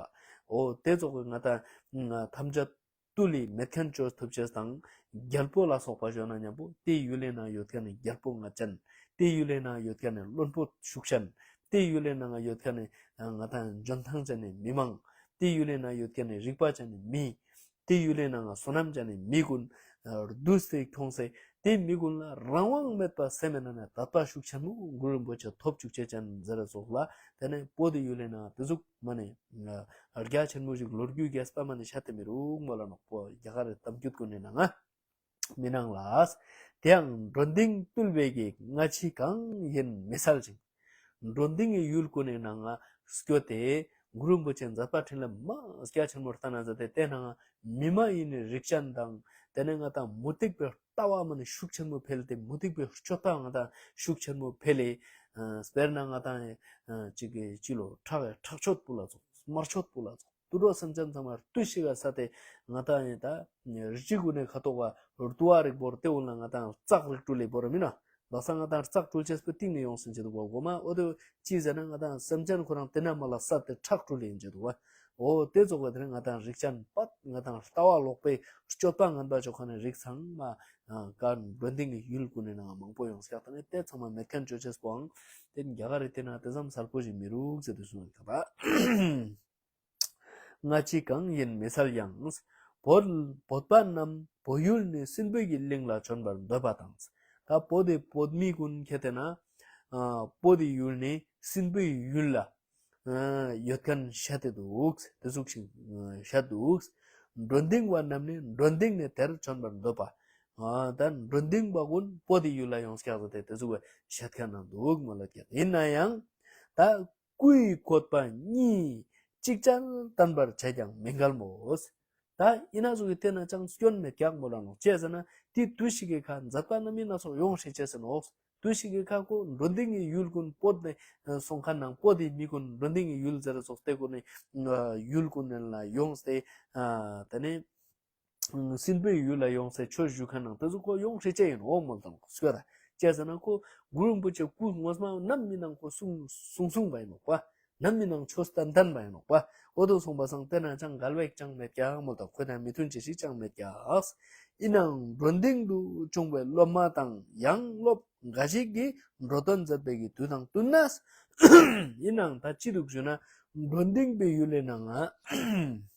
འོ་དེ་ཙོགས་ཀྱི་ང་དང་ཐམས་ཅད་བཏུལ་ལས་མེད་མཁན་བཅོས་ཐུབ་ཅེས་དང་རྒྱལ་པོ་ལ་སོགས་པ་བྱོན་ན་མཉམ་པོ་དེ་ཡུལ་ལས་ནང་ཡོད་མཁན་ནི་རྒྱལ་པོ་ང་ཅན། དེ་ཡུལ་ལས་ནང་ཡོད་མཁན་ནི་བློན་པོ་ཤུགས་ཅན། དེ་ཡུལ་ལས་ནང་ཡོད་མཁན་ནི་ང་དང་འཇོན་ཐང་ཅན་ནི་མི་མང་། དེ་ཡུལ་ལས་ནང་ཡོད་མཁན་ནི་རིག་པ་ཅན་ནི་མི། དེ་ཡུལ་ལས་ནང་བསོད་ནམས་ཅན་ནི་མི་ཀུན་བསྡུས་ཏེ་ཁྱོངས་སེ་དེ་མི་ཀུན་ལ་རང་དབང་མེད་པ་སེམས་ནང་ནས་དད་པ་ཤུགས་ཆེན་མོ་གུ་རུ་རིན་པོ་ཆེ་ཐོབ་བཅུག་ཅེས་ཅན་ཟེར་ར་སོགས་ལ་དེ་ནས་པོ་དེ་ཡུལ་ལས་ནང་དེ་ཟུག་མ་ནས་རྒྱ་ཆེན་མོ་ཞིག་ལོ་རྒྱུས་རྒྱས་པ་མ་ནས་ཤ་དེ་མི་རུག་མོ་ལ་ནོག་པོ་རྒྱ་གར་རི་གཏམ་རྒྱུད་ཀུན་ནས་ནང་ང་མི་སྣང་ལ། དེའང་འགྲོ་འདིང་བཏུལ་བའི་གི་སྔ་ཕྱི་གང་ཡིན་མི་གསལ་ཅིང་། འགྲོ་འདིང་གི་ཡུལ་ཀུན་ནས་ནང་ང་སྐྱོ་སྟེ་ གུ་རུ་རིན་པོ་ཆེ་མཛད་པ་འཕྲིན་ལས་མ་རྒྱ་ཆེན་མོ་བསྟན་ན་མཛད་དེ། དེ་ནང་མི་མ་ཡིན་ནི་རིགས་ཅན་དང་། དེ་ནས་ང་དང་མུ་སྟེགས་པའི་ལྟ་བ་མ་ནི་ཤུགས་ཆེན་མོ་འཕེལ་ཏེ། མུ་སྟེགས་པའི་སྤྱོད་པ་ང་དང་ཤུགས་ཆེན་མོ་འཕེལ་ལེ། ཨ་དཔེར་ན་ང་དང་ཨ་ཅིག་གི་ཅི་ལོ་ཁྲག་ཁྲག་མཆོད་པོ་ལ་སོགས། དམར་མཆོད་པོ་ལ་སོགས། དུད་འགྲོ་སེམས་ཅན་ཚང་མ་བཏུལ་ཤི་ག་ས་དེ། ང་དང་ཡིན་ད་རི་སྐྱེས་གུན་ནས་ཁ་ཐོག་ག་རྡོ་བ་རིགས་བོར་ཏེ། འོ་ན་ང་དང་རྩག་རིགས་དྲུལ་ལེ་བོར་མིན་ན། ལགས་སོ། ང་དང་རྩག་དྲུལ་ཅེས་པོ་གཏིང་ནས་ཡོང་སྲིད་ཀྱི་འདུག་གོ། མ་འོ་དེ་ཅི་ཟེར་ན། ང་དང་སེམས་ཅན་ཁོ་རང་དེ་ན་མ་ལ་ས་དེ་ཁྲག་དྲུལ་ཡིན་གྱི་འདུག་གོ། འོ་དེ་ཙོགས་པ་དེ་ནི་ང་དང་རིགས་ཅན་པ། ང་དང་ལྟ་བ་ལོག་པའི་སྤྱོད་པ་ངན་པ་ཅོ་མཁན་ནི་རིགས་ཚང་མ་ག་འགྲོ་ལྡིང་གི་ཡུལ་གུན་ནི་ནང་མང་པོ་ཡོང་སྐྱག། དེ་ནི་དེ་ཚང་མ་མེད་མཁན་ཅོ་ཅེས་པོའང་དེ་ནི་རྒྱ་གར་རི་དེ་ན་དེ་ཙམ་གསལ་པོ་ཞིག་མི་རུག་ཟེར་དུ་གསུངས་ཡོད་ཀྱག་ད། སྔ་ཕྱི་གང་ཡིན་མི་གསལ་ཡང་། བོད་བོད་པ་རྣམས་བོད་ཡུལ་ནས་སྲིན་པོའི་གི་གླིང་ལ་བྱོན་པར་འདོད་པ་དང་། ད་བོད་དེ་བོད་མི་ཀུན་ཁྱེད་དེ་ན་ཨ་བོད་དེ་ཡུལ་ནས་སྲིན་པོའི་ཡུལ་ལ་ཨ་ཡོད་མཁན་བཤད་དེ་འདུག། དེ་ཟུག་ཞིག་བཤད་འདུག། འགྲོ་ལྡིང་བ་རྣམས་ནི་འགྲོ་ལྡིང་ནས་དེར་བྱོན་པར་འདོད་པ། ཨ་ད་འགྲོ་ལྡིང་བ་ཀུན་བོད་དེ་ཡུལ་ལ་ཡོང་སྐྱག་ཟེར་ཏེ་དེ་ཟུག་བཤད་མཁན་ནང་འདུག་མ་ལ་ཀྱག། ཡིན་ན་ཡང་ད་སྐུའི་བཀོད་པ་གཉིས་ཅིག་ཅར་བསྟན་པར་བྱས་ཀྱང་མི་འགལ་མོད། ད་ཡིན་ན་ཟུག་གི་དེ་ན་ཅང་སྐྱོན་མེད་ཀྱག་མོ་ལ་ནོག། ཅི་ཟེར་ན་དེ་དུས་ཤིག་གི་ཁ་མཛད་པ་རྣམ་སྨིན་སྣ་ཚོགས་ཡོང་ཧྲི་ཅེས་ཟེར་ནོག། དུས་ཤིག་གི་ཁ་ཁོ་འགྲོ་ལྡིང་གི་ཡུལ་ཀུན་བོད་ནས་སོང་མཁན་ནང་བོད་དེ་མི་ཀུན་འགྲོ་ལྡིང་གི་ཡུལ་ཟེར་ར་ཙོགས་དེ་ཀུན་ནས་ཡུལ་ཀུན་ནས་ལ་ཡོང་སྟེ། ཨ་དེ་ནས་སྲིན་པོའི་ཡུལ་ལ་ཡོང་སའི་ཆོས་ཞུ་མཁན་ནང་དེ་ཚོ་ཁོ་ཡོང་ཧྲི་ཅེས་ཡིན་འོག་མོལ་དང་སྐྱོ་ད། ཅི་ཟེར་ན་ཁོ་གུ་རུ་རིན་པོ་ཆེ་སྐུ་ངོ་མ་ནམ་མི་ནང་ཁོ་གསུང་གསུང་གསུང་བ་ཡིན་ནོག་པ། ནམ་མི་ནང་ཆོས་བསྟན་བསྟན་པ་ཡིན་ནོག་པ། འོ་དོ་སོང་པ་སང་དེ་ན་ཅང་འགལ་བ་ཅང་མེད་ཀྱག་མོལ་དང་། ཁོ་དང་མི་མཐུན་ཅི་ཞིག་ཅང་མེད་ཀྱག། ཡིན་ནའང་འགྲོ་ལྡིང་དུ་བྱུང་བའི་སློབ་མ་དང་ཡང་སློབ་འགའ་ཞིག་གིས་འགྲོ་དོན་མཛད་པའི་གི་དུས་དང་བསྟུན་ན། ཡིན་ནའང་ད་ཅི་འདུག་ཞུ་ན་འགྲོ་ལྡིང་པའི་ཡུལ་ལས་ནང་ང་།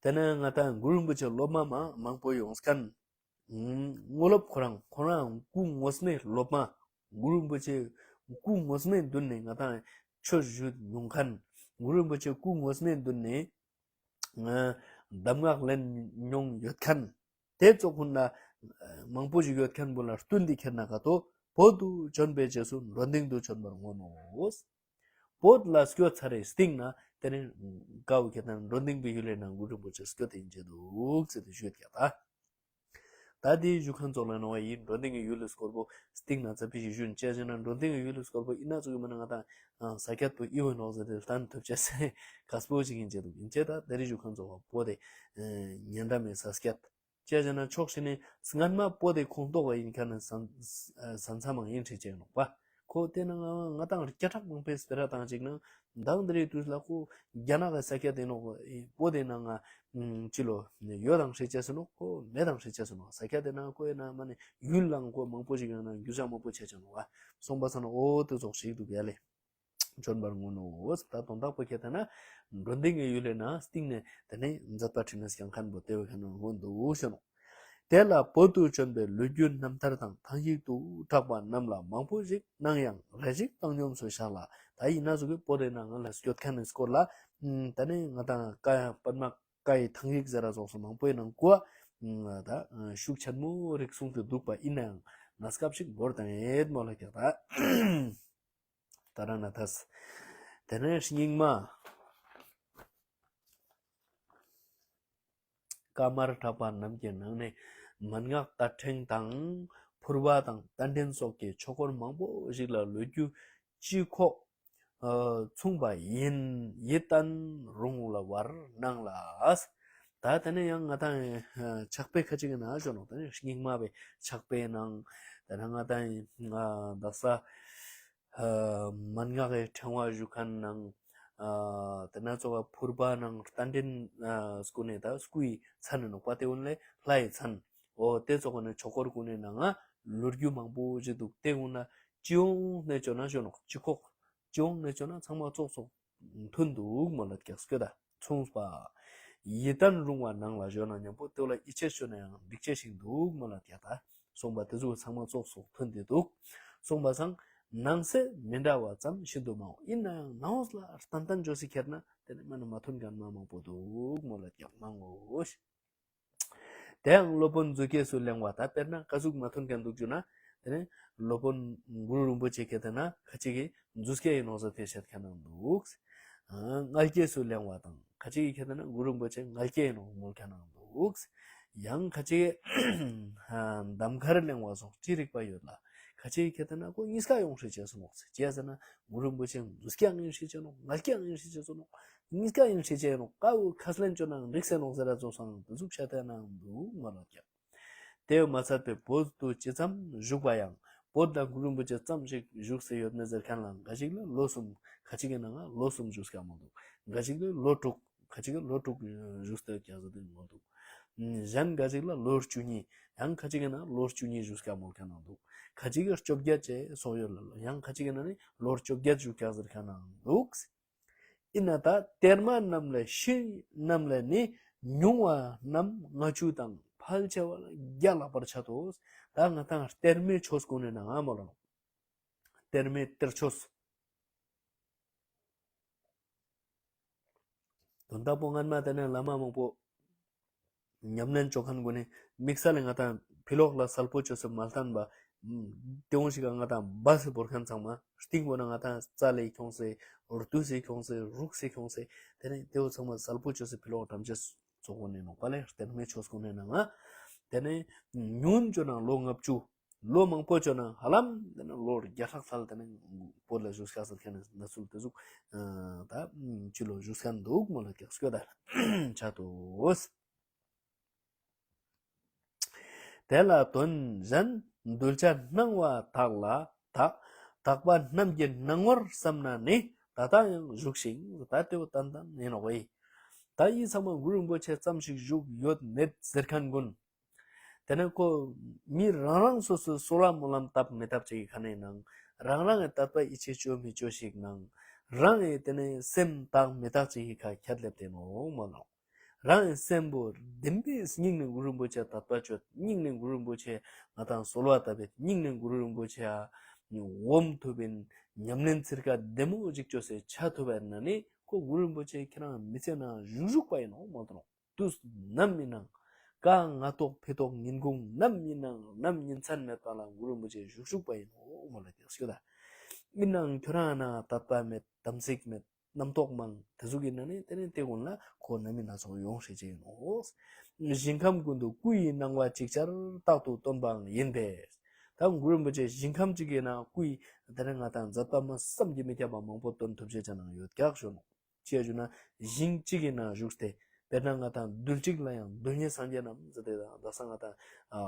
དེ་ནས་ང་དང་གུ་རུ་རིན་པོ་ཆེ་སློབ་མ་མ་མང་པོ་ཡོང་མཁན། ཨུམ། དངོས་སློབ་ཁོ་རང་ཁོ་རང་སྐུ་ངོ་མའི་སློབ་མ། གུ་རུ་རིན་པོ་ཆེ་སྐུ་ངོ་མའི་མདུན་ནས་ང་དང་ཆོས་ཞུ་མྱོང་མཁན། གུ་རུ་རིན་པོ་ཆེ་སྐུ་ངོ་མའི་མདུན་ནས་ང་གདམས་ངག་ལེན་མྱོང་ཡོད་མཁན། དེ་ཚོ་ཀུན་ལ་མང་པོ་ཞིག་ཡོད་མཁན་པོ་ལ་བསྟུན་ཏེ་ཁྱེར་ན་ག་ཏོ་བོད་དུ་བྱོན་པའི་རྗེས་སུ་འགྲོ་ལྡིང་དུ་བྱོན་པར་མངོན་ནོ། བོད་ལ་སྐྱོད་ཚར་རེ་སྟིང་ན་དེ་ནས་དགའ་བོ་ཁྱེད་དང་འགྲོ་ལྡིང་པའི་ཡུལ་ལས་ནང་གུ་རུ་རིན་པོ་ཆེ་སྐྱོད་དེ་ཡིན་གྱི་འདུག་ཟེར་ཏེ་ཞུས་ཀྱང་ད། ད་དེའི་ཞུ་མཁན་ཚོགས་ལ་ནོ་བ་ཡིན། འགྲོ་ལྡིང་གི་ཡུལ་ལ་སྐོར་པོ་སྟིང་ན་ཚ་པི་ཞིག་ཞུ་ཅེས་ཟེར་ན། འགྲོ་ལྡིང་གི་ཡུལ་ལ་སྐོར་པོ་ཡིན་ན་ཚོགས་ཀྱི་མ་ན་ང་དང་ས་ཁྱད་དུ་ཨི་བོ་ནོག་ཟེར་ཏེ་ལྟ་ཐུབ་ཅེས་ཟེར་ག་སྤོ་ཞིག་ཡིན་ཅེས་འདུག། ཡིན་ཅེས་ད་དེ་རིང་ཞུ་མཁན་ཚོགས་པོ་དེ་ཉན་འདྲ་མེད་ས་སྐྱད། ཅེས་ཟེར་ན་ཕྱོགས་ཤིག་ནས་སྔན་མ་བོད་དེ་ཁོངས་གཏོགས་པ་ཡིན་མཁན་ནི་ས་ས་མཚམས་མང་ཡིན་ཁྲིད་ཅེས་ནོག་པ། ཁོ་དེ་ན་ང་ང་དང་སྐད་གྲགས་མང་པོའི་སྤེ་ར་དང་གཅིག་ན་མདང་དེ་རིང་དུས་ལ་ཁོ་རྒྱ་ནག་གི་ས་སྐད་དེ་ནོག་པ། བོད་དེ་ན་ང་ཅི་ལོ་ཡོད་དང་ཁྲིད་ཅེས་སུ་ནོག། ཁོ་མེད་དང་ཁྲིད་ཅེས་སུ་ནོག། ས་སྐད་དེ་ན་ཁོ་ཡིན་ན་མ་ནི་ཡུལ་ལང་ཁོ་མང་པོ་ཞིག་ཡོད་ན་རྒྱུ་ཆ་མང་པོ་ཆེ་ཆེ་ནོག་པ། སོང་པ་ས་ན་ཨོ་དེ་ཚོགས་ཤིག་འདུག་ཡ་ལེ། བྱོན་པར་མངོན་ནོ། ད་དོན་དག་པོ་ཁྱེད་ལྟ་ན་འགྲོ་ལྡིང་གི་ཡུལ་ལས་ན་སྟིང་ནས་དེ་ནས་མཛད་པ་ཁྲིད་ནས་ཀྱང་མཁན་པོ་དེ་བས་ཁ་ནང་མངོན་འདུག་ཞུ་ནོ། དེ་ལ་བོད་དུ་བྱོན་པའི་ལོ་རྒྱུས་རྣམ་ཐར་དང་ཐང་ཡིག་ཏུ་གྲགས་པ་རྣམས་ལ་མང་པོ་ཞིག་སྣང་ཡང་རེ་ཞིག་བཏང་སྙོམས་སུ་བཞག་ལ། ད་ཡིན་ན་ཟུག་གི་བོད་དེ་ན་ང་ལ་སྐྱོད་མཁན་ནི་སྐོར་ལ་དེ་ནས་ང་དང་བཀའ་ཡང་པདྨ་བཀའ་ཡི་ཐང་ཡིག་ཟེར་ར་ཚོགས་སུ་མང་པོའི་ནང་གོ་ད་ཤུགས་ཆེན་མོ་རིགས་གསུངས་ཏེ་འདུག་པ་ཡིན་ན་ཡང་གནས་སྐབས་ཤིག་འབོར་དང་ཡེད་མོ་ལ་ཀྱག་ད། ཏཱ་ར་ནཱ་ཐ། དེ་ནས་རྙིང་མ་ཀ་མར་གྲགས་པ་རྣམས་ཀྱི་ནང་ནས་མན་ངག་དར་ཕྲེང་དང་ཕུར་པ་དང་རྟ་མགྲིན་སོགས་ཀྱི་ཆོས་སྐོར་མང་པོ་ཞིག་ལ་ལོ་རྒྱུས་སྤྱི་ཁོག་མཚུངས་པ་ཡིན་ཡིད་བརྟན་རུང་བར་སྣང་ལ། ད་དེ་ནས་ཡང་ང་དང་ཕྱག་དཔེ་ཁ་ཅིག་གི་ནང་ཞོག་ནོ། དེ་ནས་རྙིང་མ་པའི་ཕྱག་དཔེ་ནང་དེ་ནས་ང་དང་ད་ས། མན་ངག་གི་ཕྲེང་བ་བཞུགས་མཁན་ནང་། དེ་ན་ཚོ་བ་ཕུར་པ་ནང་རྟ་མགྲིན་སྐུ་ནས་ད་སྐུ་ཡི་མཚན་ནི་ནོག་པ། དེ་འོན་ལས་ལྷ་ཡི་མཚན། འོ་དེ་ཚོ་ག་ནས་ཆོས་སྐོར་སྐུ་ནས་ནང་ང་ལོ་རྒྱུས་མང་པོ་ཞིག་འདུག། དེ་འོན་ན་སྤྱི་ཡོངས་ནས་བརྗོད་ན་ཞོ་ནོག་སྤྱི་ཁོག་སྤྱི་ཡོངས་ནས་བརྗོད་ན་ཚང་མ་ཙོག་ཙོག་མཐུན་འདུག་མ་ལ་རྒྱག་སྐྱོ་ད་མཚུངས་པ། ཡིད་བརྟན་རུང་བ་ནང་ལ་བརྗོད་ན་མཉམ་པོ་དེ་ལ་ཡིད་ཆེས་བྱོས་ན་ཡང་འགྲིག་ཆེས་ཤིག་འདུག་མ་ལ་རྒྱག་ད། གསུངས་པ་དེ་ཚོ་ཚང་མ་ཙོག་ཙོག་མཐུན་ཏེ་འདུག། གསུངས་པ་སང་ནང་གསེས་མི་འདྲ་བ་ཙམ་ཤིན་ཏུ་མང་། ཡིན་ན་ཡང་ནང་ལ་ཏན་ཏན་འཇོག་སི་ཁྱེར་ན་དེ་ནི་མ་ནི་མ་མཐུན་མཁན་མ་མང་པོ་འདུག་མོ་ལ་རྒྱག་མང་ངོ་ཤི། དེའང་སློབ་དཔོན་མཛོད་སྐྱེས་སུ་གླེང་བ། ད་དཔེར་ན་ཀ་ཟུག་མ་ཐོན་མཁན་འདུག་རྒྱུ་ན། དེ་ནས་སློབ་དཔོན་གུ་རུ་རིན་པོ་ཆེ་ཁེ་ཏེ་ན་ཁ་ཅིག་གིས་མཛོད་སྐྱེས་ཡིན་ནོག་ཟེར་ཏེ་བཤད་མཁན་ནང་འདུག་མངལ་སྐྱེས་སུ་གླེང་བ་དང་། ཁ་ཅིག་གིས་ཁེ་ཏེ་ན་གུ་རུ་རིན་པོ་ཆེ་མངལ་སྐྱེས་ཡིན་ནོག་མོལ་མཁན་ནང་འདུག་ཡང་ཁ་ཅིག་གིས་འདམ་ཁར་གླེང་བ་སོགས་ཅི་རིགས་པ་ཡོད་ལ། ཁ་ཅིག་གིས་ཁེ་ཏེ་ན་ཁོ་གཉིས་ཀ་ཡོང་ཤེས་བྱས་སོང་ནོག་ཟེར། ཅི་ཡ་ཟེར་ན་གུ་རུ་རིན་པོ་ཆེ་མཛོད་སྐྱེས་ཡིན་ཤེས་བྱས་ནོག་མངལ་སྐྱེས་ཡིན་ཤེས་བྱས་སོང་ནོག་གཉིས་ཀ་ཡིན་ཤེས་བྱས་ནོག་ཀ་བོ་ཁས་ལེན་བཅོ་ན་རིགས་སེ་ནོག་ཟེར་ར་ཙོགས་སང་དེ་ཟུག་བཤད་དེ་ནང་འདུག་མ་ལོ་ཀྱང་། དེ་མ་ཚད་པའི་བོད་དུ་ཇི་ཙམ་བཞུགས་པ་ཡང་། བོད་ལ་གུ་རུ་རིན་པོ་ཆེ་ཙམ་ཞིག་བཞུགས་སེ་ཡོད་མེད་ཟེར་མཁན་ལ་འགའ་ཞིག་ལ་ལོ་གསུམ། ཁ་ཅིག་གི་ནང་ལོ་གསུམ་བཞུགས་ཀྱང་མི་འདུག་འགའ་ཞིག་ལ་ལོ་དྲུག་ཁ་ཅིག་གི་ལོ་དྲུག་བཞུགས་སེ་ཀྱང་ཟེར་དེ་མི་འདུག་གཞན་འགའ་ཞིག་ལ་ལོ་བཅུ་གཉིས། ཡང་ཁ་ཅིག་གི་ནང་ལོ་བཅུ་གཉིས་བཞུགས་ཀྱང་མོལ་མཁན་ནང་འདུག་ཁ་ཅིག་གི་བཅོ་བརྒྱད་ཅེས་སོགས་ཡོད་ལ། ཡང་ཁ་ཅིག་གི་ནང་ནི་ལོ་བཅོ་བརྒྱད་བཞུགས་ཀྱང་ཟེར་མཁན་ནང་འདུག་ཨིན་ན་ད་གཏེར་མ་རྣམས་ལས་ཤིང་རྣམས་ལས་ནི་ཉུང་བ་རྣམས་ལྔ་བཅུ་དང་ཕལ་ཆེ་བ་ལ་བརྒྱ་ལྷག་པར་ཆ་དོ། ད་ང་ཏང་གཏེར་མའི་ཆོས་ཀུན་ནས་ནང་ང་མོལ་ལོ། གཏེར་མའི་གཏེར་ཆོས། དོན་དག་པོ་སྔན་མ་དེ་ནས་བླ་མ་མང་པོ་ཉམས་ལེན་བཅོ་མཁན་ཀུན་ནས་དམིགས་བསལ་ལས་ང་ཏང་ཕྱི་ལོགས་ལ་གསལ་པོ་བཅོས་སེ་མ་བསྟན་པ། ཨུམ། དེ་འོང་ཞིག་ག་ང་ཏང་སྦ་སེ་བོར་མཁན་ཚང་མ་སྟེང་པོ་ན་ང་ཏང་རྩ་ལས་ཁྱོངས་སེ་རྡུལ་སེ་ཁྱོངས་སེ་རུག་སེ་ཁྱོངས་སེ་དེ་ནས་དེ་བོ་ཚང་མ་གསལ་པོ་བཅོས་སེ་ཕྱི་ལོགས་དམ་བཅའ་ཚོགས་པོ་ནས་ནོག་པ་ལས་གཏེར་མའི་ཆོས་ཀུན་ནས་ནང་ང་། དེ་ནས་ཉུང་བཅོ་ན་ལོ་ལྔ་བཅུ། ལོ་མང་པོ་བཅོ་ན་ཧ་ལམ་དེ་ནས་ལོ་བརྒྱ་ཕྲག་ཚལ་དེ་ནས་བོད་ལ་བཞུགས་ཤག་ཟེར་མཁན་ནི་གནས་ཚུལ་དེ་ཟུག་ད་ཕྱི་ལོགས་བཞུགས་མཁན་འདུག་མོལ་ལ་ཀྱག་སྐྱོ་ད་ཆ་དོ། དེ་ལ་དོན་གཞན་གདུལ་བྱ་སྣང་བ་དག་ལ་དག་དག་པ་རྣམས་ཀྱི་སྣང་ངོར་བསམ་ན་ནི་ད་ལྟ་ཡང་བཞུགས་ཤིང་ད་ལྟ་བོ་ཏན་ཏན་ཡིན་ནོག་པས། ད་ཡིན་ཚང་མ་གུ་རུ་རིན་པོ་ཆེ་ཙམ་ཞིག་བཞུགས་ཡོད་མེད་ཟེར་མཁན་ཀུན། དེ་ནས་ཁོ་མི་རང་རང་སོ་སོའི་གསོལ་བ་སྨོན་ལམ་བཏབ་མི་བཏབ་ཅིག་གི་ཁ་ནས་ནང་། རང་རང་གི་དད་པ་ཡིད་ཆེས་བཅོས་མི་བཅོས་ཤིག་ནང་། རང་གི་དེ་ནས་སེམས་དག་མི་དག་ཅིག་གི་ཁ་ཁྱད་ལེབ་དེ་ནོ་མ་ལོ། རང་གི་སེམས་པོ་བདེན་པའི་སྙིང་ནས་གུ་རུ་རིན་པོ་ཆེ་དད་པ་བཅོས། སྙིང་ནས་གུ་རུ་རིན་པོ་ཆེ་ང་ཏང་གསོལ་བ་བཏབ་པའི་སྙིང་ནས་གུ་རུ་རིན་པོ་ཆེ་ཨ་འོམ་ཐུབ་པའི་ཉམས་ལེན་ཚིར་ཁ་བདེ་མོ་ཅིག་བཅོས་སེ་ཆ་ཐུབ་པ་ན་ནི་ཁོ་གུ་རུ་རིན་པོ་ཆེ་ཁྱེད་རང་མི་ཚེ་ནང་བཞུགས་བཞུགས་པ་ཡིན་ནོ་མ་ལོ། དུས་ནམ་ཡིན་ནའང་། དཀའ་ངལ་ཏོག་ཕི་ཏོག་ཉིན་གུང་ནམ་ཡིན་ནའང་ནམ་ཉིན་མཚན་མེད་པ་ལ་གུ་རུ་རིན་པོ་ཆེ་བཞུགས་བཞུགས་པ་ཡིན་ནོ་མོལ་ལ་ཀྱག་སྐྱོ་ད། ཡིན་ནའང་ཁྱོད་རང་ན་དད་པ་མེད་དམ་ཚིག་མེད་རྣམ་རྟོག་མང་དེ་ཟུག་ཡིན་ན་ནི་དེ་ནི་དེ་ཀུན་ལ་ཁོ་ནམ་ཡིན་ན་ཚོགས་ཡོང་ཤེས་ཅི་ཡིན་ནོ། ཞིང་ཁམས་ཀུན་ཏུ་སྐུ་ཡི་སྣང་བ་ཅིག་ཅར་རྟག་ཏུ་སྟོན་པའང་ཡིན་པས། ད་གུ་རུ་རིན་པོ་ཆེ་ཞིང་ཁམས་གཅིག་ཡིན་ན་སྐུ་ཡི་དེ་ནི་ང་ཏང་མཛད་པ་མ་བསམ་གྱིས་མི་ཁྱབ་པ་མང་པོ་སྟོན་ཐུབ་ཅེས་ཅན་ནང་ཡོད་ཀྱག་ཞུ་ནོ། ཅེས་ཞུ་ན། ཞིང་གཅིག་གི་ནང་བཞུགས་ཏེ། དཔེར་ན་ང་ཏང་རྡུལ་གཅིག་ལ་ཡང་རྡུལ་སྙེད་སངས་རྒྱས་རྣམས་ཟེར་ཏེ་དང་དག་ས་ང་ཏང་ཨ་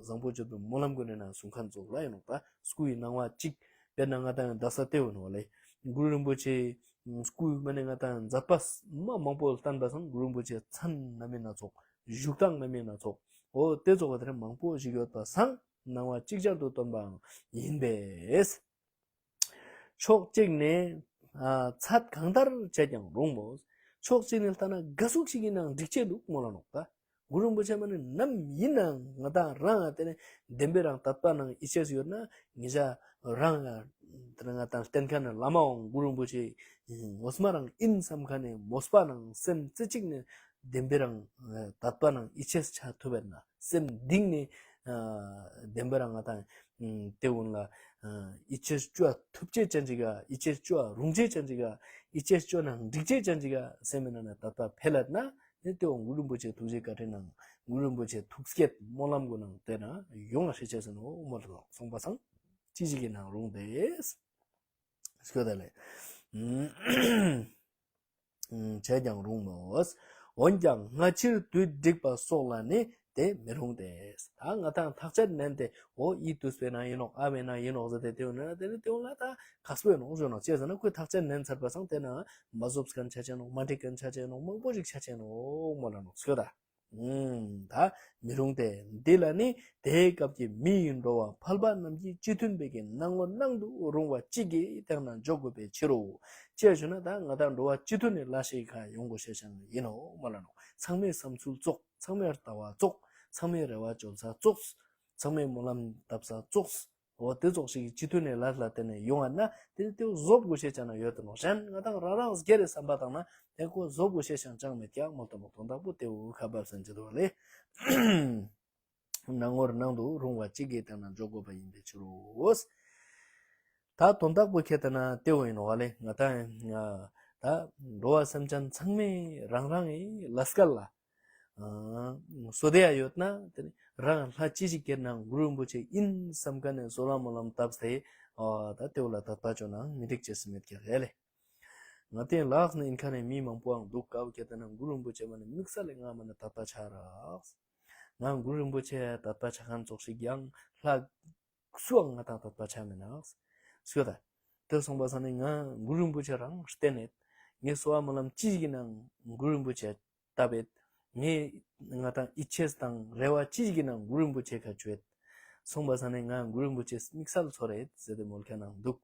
བཟང་པོ་སྤྱོད་པའི་སྨོན་ལམ་ཀུན་ནས་ནང་གསུང་མཁན་ཚོ་ལ་ཡིན་ནོ། ད་སྐུ་ཡི་སྣང་བ་གཅིག་དཔེར་ན་ང་ཏང་དག་ས་ལྟེ་བོ་ནོ་ལེ། གུ་རུ་རིན་པོ་ཆེ་སྐུ་མ་ནས་ང་ཏང་མཛད་པ་མ་མང་པོ་བསྟན་པ་སང་གུ་རུ་རིན་པོ་ཆེ་མཚན་རྣམ་སྨིན་སྣ་ཚོགས། བཞུགས་སྟངས་རྣམ་སྨིན་སྣ་ཚོགས། འོ་དེ་ཚོ་ག་དེ་རིང་མང་པོ་ཞིག་ཡོད་པ་སང་སྣང་བ་ཅིག་ཅར་དུ་སྟོན་པའང་ཡིན་པས། ཕྱོགས་གཅིག་ནས་ཚད་གང་ལྟར་བྱས་ཀྱང་རུང་མོད། ཕྱོགས་གཅིག་ནས་ལྟ་ན་ག་ཟུག་ཞིག་ཡིན་ནའང་འགྲིག་ཆེད་འདུག་མོལ་ལ་ནོག་ད། གུ་རུ་རིན་པོ་ཆེ་མ་ནི་ནམ་ཡིན་ནའང་ང་ཏང་རང་ལ་དེ་ནས་བདེན་པའི་རང་དད་པ་ནང་ཡིད་ཆེས་ཡོད་ན་ངེད་ཅག་རང་ལ་དེ་ནས་ང་ཏང་བསྟེན་མཁན་ནི་བླ་མའང་གུ་རུ་རིན་པོ་ཆེ་ངོ་མ་རང་ཡིན་བསམ་མཁན་ནི་མོས་པ་ནང་སེམས་རྩེ་གཅིག་ནས་བདེན་པའི་རང་དད་པ་ནང་ཡིད་ཆེས་ཆ་ཐུབ་པ་ན་སེམས་གཏིང་ནས་བདེན་པའི་རང་ང་ཏང་དེ་ཀུན་ལ་ཡིད་ཆེས་བཅོ་ཐུབ་ཅེས་ཅན་ཅིག་ག་ཡིད་ཆེས་བཅོ་རུང་ཅེས་ཅན་ཅིག་ག་ཡིད་ཆེས་བཅོ་ན་འགྲིག་ཅེས་ཅན་ཅིག་ག་སེམས་ནང་ན་དད་པ་འཕེལ་ལ་ན་ནི་དེ་འོང་གུ་རུ་རིན་པོ་ཆེ་ཐུགས་རྗེ་བཀའ་དྲིན་ནང་གུ་རུ་རིན་པོ་ཆེ་ཐུགས་བསྐྱེད་སྨོན་ལམ་གུན་ནང་དེ་ན་ཡོང་ང་ཤེས་ཅེས་སུ་ནོ་མོལ་ལ་སོང་པ་སང་ཅི་ཞིག་གི་ནང་རུང་དེ་སྐྱོ་ད་ལེ། བྱས་ཀྱང་རུང་མོད། འོན་ཀྱང་སྔ་ཕྱིར་དུས་འགྲིག་པ་སོགས་ལ་ནི་དེ་མི་རུང་སྟེ། ད་ང་ཏང་ཐག་བཅད་ནན་ཏེ་འོ་ཡིད་དུས་པའི་ན་ཡིན་ནོག་ཨ་བའི་ན་ཡིན་ནོག་ཟེར་ཏེ་དེ་ཡོང་ན་དེ་ནི་དེ་ཡོང་ལ་ད་ཁག་པོ་ཡིན་ནོག་ཞུ་ནོག་ཅེས་ཟེར་ན་ཁོས་ཐག་བཅད་ནན་ཚར་པ་སང་དེ་ན་མ་བཟོབ་མཁན་ཆ་ཆེ་ནོག་མ་འགྲིག་མཁན་ཆ་ཆེ་ནོག་མང་པོ་ཞིག་ཆ་ཆེ་ནོག་མོལ་ལ་ནོག་སྐྱོ་ད། ད་མི་རུང་སྟེ། འདི་ལ་ནི་དེའི་སྐབས་ཀྱི་མི་ཡི་འགྲོ་བ་ཕལ་པ་རྣམས་ཀྱི་སྤྱི་མཐུན་པའི་གི་སྣང་ངོར་སྣང་དུ་རུང་བ་གཅིག་གིས་བསྟན་ན་འཇོག་དགོས་པའི་ཕྱིར་རོ། ཅེས་ཞུ་ན་ད་ང་ཏང་འགྲོ་བ་སྤྱི་མཐུན་ནི་ལ་ཞིག་ཁ་ཡོང་དགོས་ཤེས་ཤིང་ཡིན་ནོ་མ་ལ་ནོ། ཚང་མའི་བསམ་ཚུལ་ཙོགས། ཚང་མའི་ལྟ་བ་ཙོགས། ཚང་མའི་རེ་བ་བཅོལ་ས་ཙོགས། ཚང་མའི་སྨོན་ལམ་བཏབ་ས་ཙོགས། འོ་དེ་ཙོགས་ཤིག་གི་སྤྱི་མཐུན་ནས་ལས་ལ་བརྟེན་ནས་ཡོང་བ་ན་དེ་ནི་དེ་བཟོ་དགོས་ཤེས་ཅང་ན་ཡོད་དུ་ནོ། གཞན་ང་དང་རང་རང་སྒེར་རེ་བསམ་པ་བཏང་ན་དེ་ཁོ་བཟོ་དགོས་ཤེས་ཅང་ཅང་མེད་ཀྱང་མོལ་དུ་ནོ། དོན་དག་པོ་དེ་འུ་ཁ་བབས་ཟིན་གྱི་འདུག་ལེ། སྣང་ངོར་སྣང་དུ་རུང་བ་གཅིག་གིས་བལྟས་ན་འཇོག་དགོས་པ་ཡིན་པའི་ཕྱིར་རོ། ད་དོན་དག་པོ་ཁྱེད་ལྟ་ན་དེ་འོ་ཡིན་ནོ་བ་ལེ། ང་དང་ད་འགྲོ་བ་སེམས་ཅན་ཚང་མས་རང་རང་གི་ལས་སྐལ་ལ་ཨ་བསོད་བདེ་ཡ་ཡོད་ན་དེ་ནི་རང་ལྷ་ཅི་ཞིག་སྐྱེས་ན་གུ་རུ་རིན་པོ་ཆེ་ཡིན་བསམ་མཁན་ནས་བསོད་ནམས་སྨོན་ལམ་བཏབ་སྟེ་ཨ་ད་དེ་བོ་ལ་དད་པ་བཅོ་ན་མི་འགྲིག་ཅེས་སུ་མེད་ཀྱག་ཧེ་ལེ། ང་དེ་ལགས་ནི་ཨིན་ཁ་ནས་མི་མང་པོའང་འདུག་དཀའ་བོ་ཁྱེད་ལྟ་ན་གུ་རུ་རིན་པོ་ཆེ་མ་ནི་དམིགས་བསལ་ལས་ང་མ་ནི་དད་པ་ཆ་རགས། ང་གུ་རུ་རིན་པོ་ཆེ་དད་པ་ཆ་མཁན་ཙོགས་ཤིག་ཡང་ལྷ་སུའང་ང་དང་དད་པ་ཆ་མེད་ནགས། སུ་ད། དེ་སོང་པ་སང་ནི་ང་གུ་རུ་རིན་པོ་ཆེ་རང་བསྟེན་ནས། ངས་གསོལ་བ་སྨོན་ལམ་ཅི་ཞིག་གི་ནང་གུ་རུ་རིན་པོ་ཆེ་བཏབ་ཡོད། ངས་ང་དང་ཡིད་ཆེས་དང་རེ་བ་ཅི་ཞིག་གི་ནང་གུ་རུ་རིན་པོ་ཆེ་ཁ་བཅོལ་ཡོད། སོང་པ་སང་ནི་ང་གུ་རུ་རིན་པོ་ཆེ་དམིགས་བསལ་ཚོར་ཡོད་ཟེར་ཏེ་མོལ་མཁན་ནང་འདུག་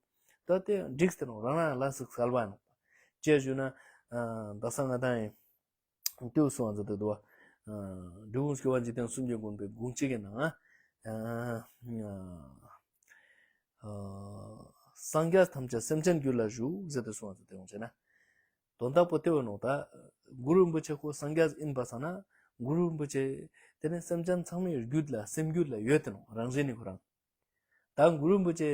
ད་དེ་འགྲིག་སྟེ་ནོ་རང་རང་ལ་སུག་གསལ་བ་ནོ། ཅེས་ཞུ་ན། ཨ་ད་ས་ང་དང་ཡིན། ཏེའུ་སུའང་ཟེར་ཏེ་འདུག་བ། འབྲི་གུང་སྐྱོབ་པ་འཇིག་རྟེན་གསུམ་གྱི་མགོན་པོའི་དགོངས་གཅིག་གི་ནང་། ཨ་ཨ་སངས་རྒྱས་ཐམས་ཅད་སེམས་ཅན་རྒྱུད་ལ་བཞུགས་ཟེར་ཏེ་སུའང་ཟེར་ཏེ་ཡོང་བྱས་ན། དོན་དག་པོ་ཏེའུ་ནོ་ད། གུ་རུ་རིན་པོ་ཆེ་ཁོ་སངས་རྒྱས་ཡིན་པ་སང་ན། གུ་རུ་རིན་པོ་ཆེ་དེ་ནི་སེམས་ཅན་ཚང་མའི་རྒྱུད་ལ་སེམས་རྒྱུད་ལ་ཡོད་དེ་ནོ་རང་བཞིན་ནི་ཁོ་རང་། ད་གུ་རུ་རིན་པོ་ཆེ་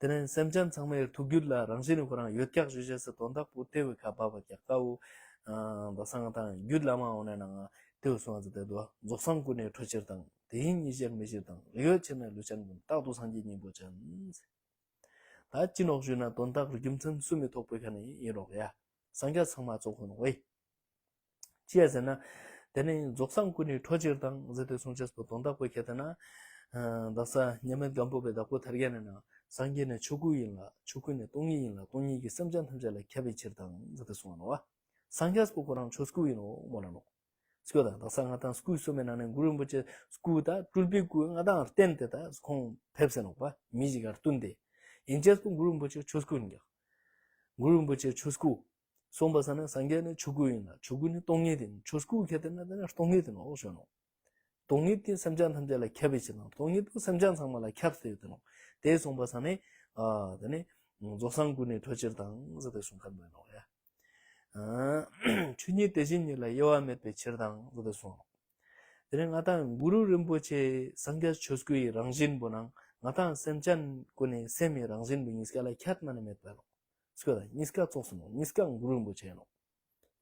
དེ་ནས་སེམས་ཅན་ཚང་མའི་ཐུགས་རྒྱུད་ལ་རང་བཞིན་ནི་ཁོ་རང་ཡོད་ཀྱག་ཞུ་བྱས་སུ་དོན་དག་པོ་ཏེ་བའི་ཁ་བབ་པ་ཀྱག་ཀ་བོ། ཨ་བ་སང་དང་རྒྱུད་ལ་མ་འོ་ནས་ནང་ཏེ་བོ་སོང་ཟེར་ཏེ་འདུག་རྫོགས་སངས་སྐུ་ནི་འཕྲོ་ཕྱིར་དང་། དེ་ཡི་ཉིད་ཅེར་མི་ཕྱིར་དང་། རིགས་ཡོད་ཕྱིར་ན་ལུས་ཅན་ཀུན། རྟག་ཏུ་སངས་རྒྱས་སྙིང་པོ་ཅན། ད་ཅི་ནོག་ཞུས་ན་དོན་དག་རྒྱུ་མཚན་གསུམ་མི་ཐོག་པའི་ཁ་ནས་ཡིན་རོགས་ཡ། སངས་རྒྱས་ཚང་མ་ཙོགས་ཁོ་ནོ་ཝེ། ཅི་ཡ་ཟེར་ན། དེ་ནས་རྫོགས་སངས་སྐུ་ནི་འཕྲོ་ཕྱིར་དང་ཟེར་ཏེ་གསུང་ཅེས་པོ་དོན་དག་པོ་ཁྱེད་ལྟ་ན། ཨ་བདག་ས་མཉམ་མེད་སྒམ་པོ་པའི་བདག་པོ་ཐར་རྒྱན་ནས་ན། སངས་རྒྱས་ནི་ཆོས་སྐུ་ཡིན་ལ། ཆོས་སྐུ་ནི་སྟོང་ཉིད་ཡིན་ལ། སྟོང་ཉིད་ཀྱིས་སེམས་ཅན་ཐམས་ཅད་ལ་ཁྱབ་པའི་ཕྱིར་དང་ཟེར་ཏེ་གསུངས་པ་ནོ་བ། སངས་རྒྱས་པོ་ཁོ་རང་ཆོས་སྐུ་ཡིན་ནོ་མོ་ལ་ནོ། སྐྱོ་དང་བདག་ས་ང་དང་སྐུའི་སོ་མའི་ནང་ནས་གུ་རུ་རིན་པོ་ཆེ་སྐུ་དང་སྤྲུལ་པའི་སྐུ་ང་དང་བསྟན་ཏེ་ད་ཁོང་ཕེབས་ཟེར་ནོག་པ་མི་ཞིག་གར་བསྟུན་ཏེ། ཡིན་ཅེས་པོ་གུ་རུ་རིན་པོ་ཆེ་ཆོས་སྐུ་ཡིན་ཀྱང་། གུ་རུ་རིན་པོ་ཆེ་ཆོས་སྐུ། གསུངས་པ་ས་ནས་སངས་རྒྱས་ནི་ཆོས་སྐུ་ཡིན་ལ། ཆོས་སྐུ་ནི་སྟོང་ཉིད་ཡིན། ཆོས་སྐུ་ཁྱེད་ལྟ་ན་དེ་ནི་སྟོང་ཉིད་ཡིན་ནོ་ཞུ་ནོ། སྟོང་ཉིད་དེ་སེམས་ཅན་ཐམས་ཅད་ལ་ཁྱབ་པའི་ཕྱིར་དང་། སྟོང་ཉིད་དུ་སེམས་ཅན་ཚང་མ་ལ་ཁྱབ་སྟེ་ཡོད་དེ་ནོ། དེ་གསུངས་པ་ས་ནས་ཨ་དེ་ནི་རྫོགས་སངས་སྐུ་ནི་འཕྲོ་ཕྱིར་དང་ཟེར་ཏེ་གསུངས་མཁན་མོ་ཡིན་ནོ་ཡ། ཨ་ཆོས་ཉིད་དེ་བཞིན་ཉིད་ལ་དབྱེ་བ་མེད་པའི་ཕྱིར་དང་ཟེར་ཏེ་གསུངས་ནོ། དེ་ནས་ང་དང་གུ་རུ་རིན་པོ་ཆེ་སངས་རྒྱས་ཆོས་སྐུ་ཡི་རང་བཞིན་པོ་ནང་ང་དང་སེམས་ཅན་ཀུན་ནས་སེམས་ཡི་རང་བཞིན་པོ་གཉིས་ཀ་ལ་ཁྱད་མ་ནས་མེད་པ་ལོ། སྐྱོ་དང་གཉིས་ཀ་ཙོགས་སུ་ནོ། གཉིས་ཀ་གུ་རུ་རིན་པོ་ཆེ་ནོ།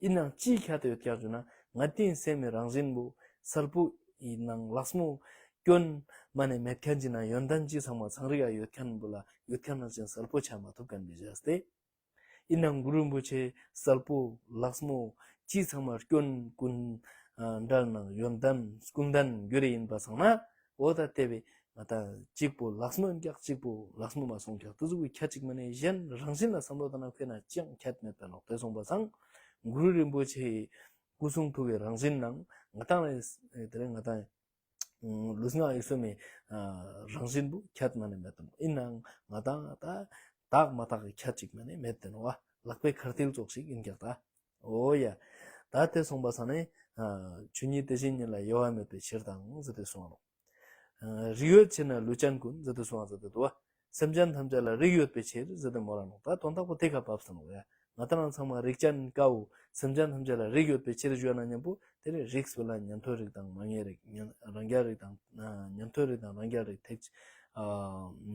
ཡིན་ནའང་ཅིའི་ཁྱད་དུ་ཡོད་ཀྱག་ཞུ་ན། ང་དེའི་སེམས་མི་རང་བཞིན་པོ་གསལ་པོ་ཡིན་ནང་ལགས་མོ་སྐྱོན་མ་ནས་མེད་མཁན་གྱི་ན་ཡོན་ཏན་ཅི་ཚང་མ་ཚང་རིག་ཡ་ཡོད་མཁན་པོ་ལ་ཡོད་མཁན་ནང་བཞིན་གསལ་པོ་ཆགས་མ་ཐུབ་མཁན་མི་བྱས་ཏེ། ཡིན་ནའང་གུ་རུ་རིན་པོ་ཆེ་གསལ་པོ་ལགས་མོ་ཅི་ཚང་མ་སྐྱོན་ཀུན་འདྲ་ནང་ཡོན་ཏན་ཀུན་ལྡན་རྒྱུ་རེ་ཡིན་པ་ཚང་ན། འོ་ད་དེ་བས་ང་ད་གཅིག་པོ་ལགས་མོ་ཡིན་ཀྱག་གཅིག་པོ་ལགས་མོ་མ་སོང་ཀྱག་དེ་ཟུག་གི་ཁྱད་ཅིག་མ་ནས་གཞན་རང་བཞིན་ལ་བསམ་བློ་བཏང་ན་ཁོས་ན་ཅང་ཁྱད་མེད་པ་ནོག་དེ་སོང་པ་སང་གུ་རུ་རིན་པོ་ཆེའི་སྐུ་གསུང་ཐུགས་ཀྱི་རང་བཞིན་ནང་ང་དང་ལས་དེ་རིང་ང་དང་ལུས་ངག་ཡིད་གསུམ་མའི་རང་བཞིན་པོ་ཁྱད་མ་ནས་མེད་དམ། ཡིན་ནའང་ང་དང་ད་དག་མ་དག་གི་ཁྱད་ཅིག་མ་ནས་མེད་དེ་ནོ་བ། ལག་པའི་ཁར་ཐིལ་ཙོགས་ཤིག་ཡིན་ཀྱག་ད། ཨོ་ཡ། ད་དེ་སོང་པ་སང་ནས་ཆོས་ཉིད་དེ་བཞིན་ཉིད་ལ་དབྱེ་བ་མེད་པའི་ཕྱིར་དང་ཟེར་ཏེ་གསུངས་རོགས། རིགས་ཡོད་ཕྱིར་ན་ལུས་ཅན་ཀུན་ཟེར་ཏེ་གསུངས་ཟེར་ཏེ་འདུག་བ། སེམས་ཅན་ཐམས་ཅད་ལ་རིགས་ཡོད་པའི་ཕྱིར་ཟེར་ཏེ་མོ་ལ་ནོ། ད་དོན་དག་པོ་དེ་ཁ་བབས་སོང་ནོ་ཡ། ང་ད་རང་ཚང་མ་རིགས་ཅན་ཀའོ། སེམས་ཅན་ཐམས་ཅད་ལ་རིགས་ཡོད་པའི་ཕྱིར་ཞུ་ན་མཉམ་པོ་དེ་ནི་རིགས་སུ་ལ་ཉན་ཐོས་རིགས་དང་མ་ངེས་རིགས། ཉན་རང་རྒྱལ་རིགས་དང་ཉན་ཐོས་རིགས་དང་རང་རྒྱལ་རིགས་ཐེག་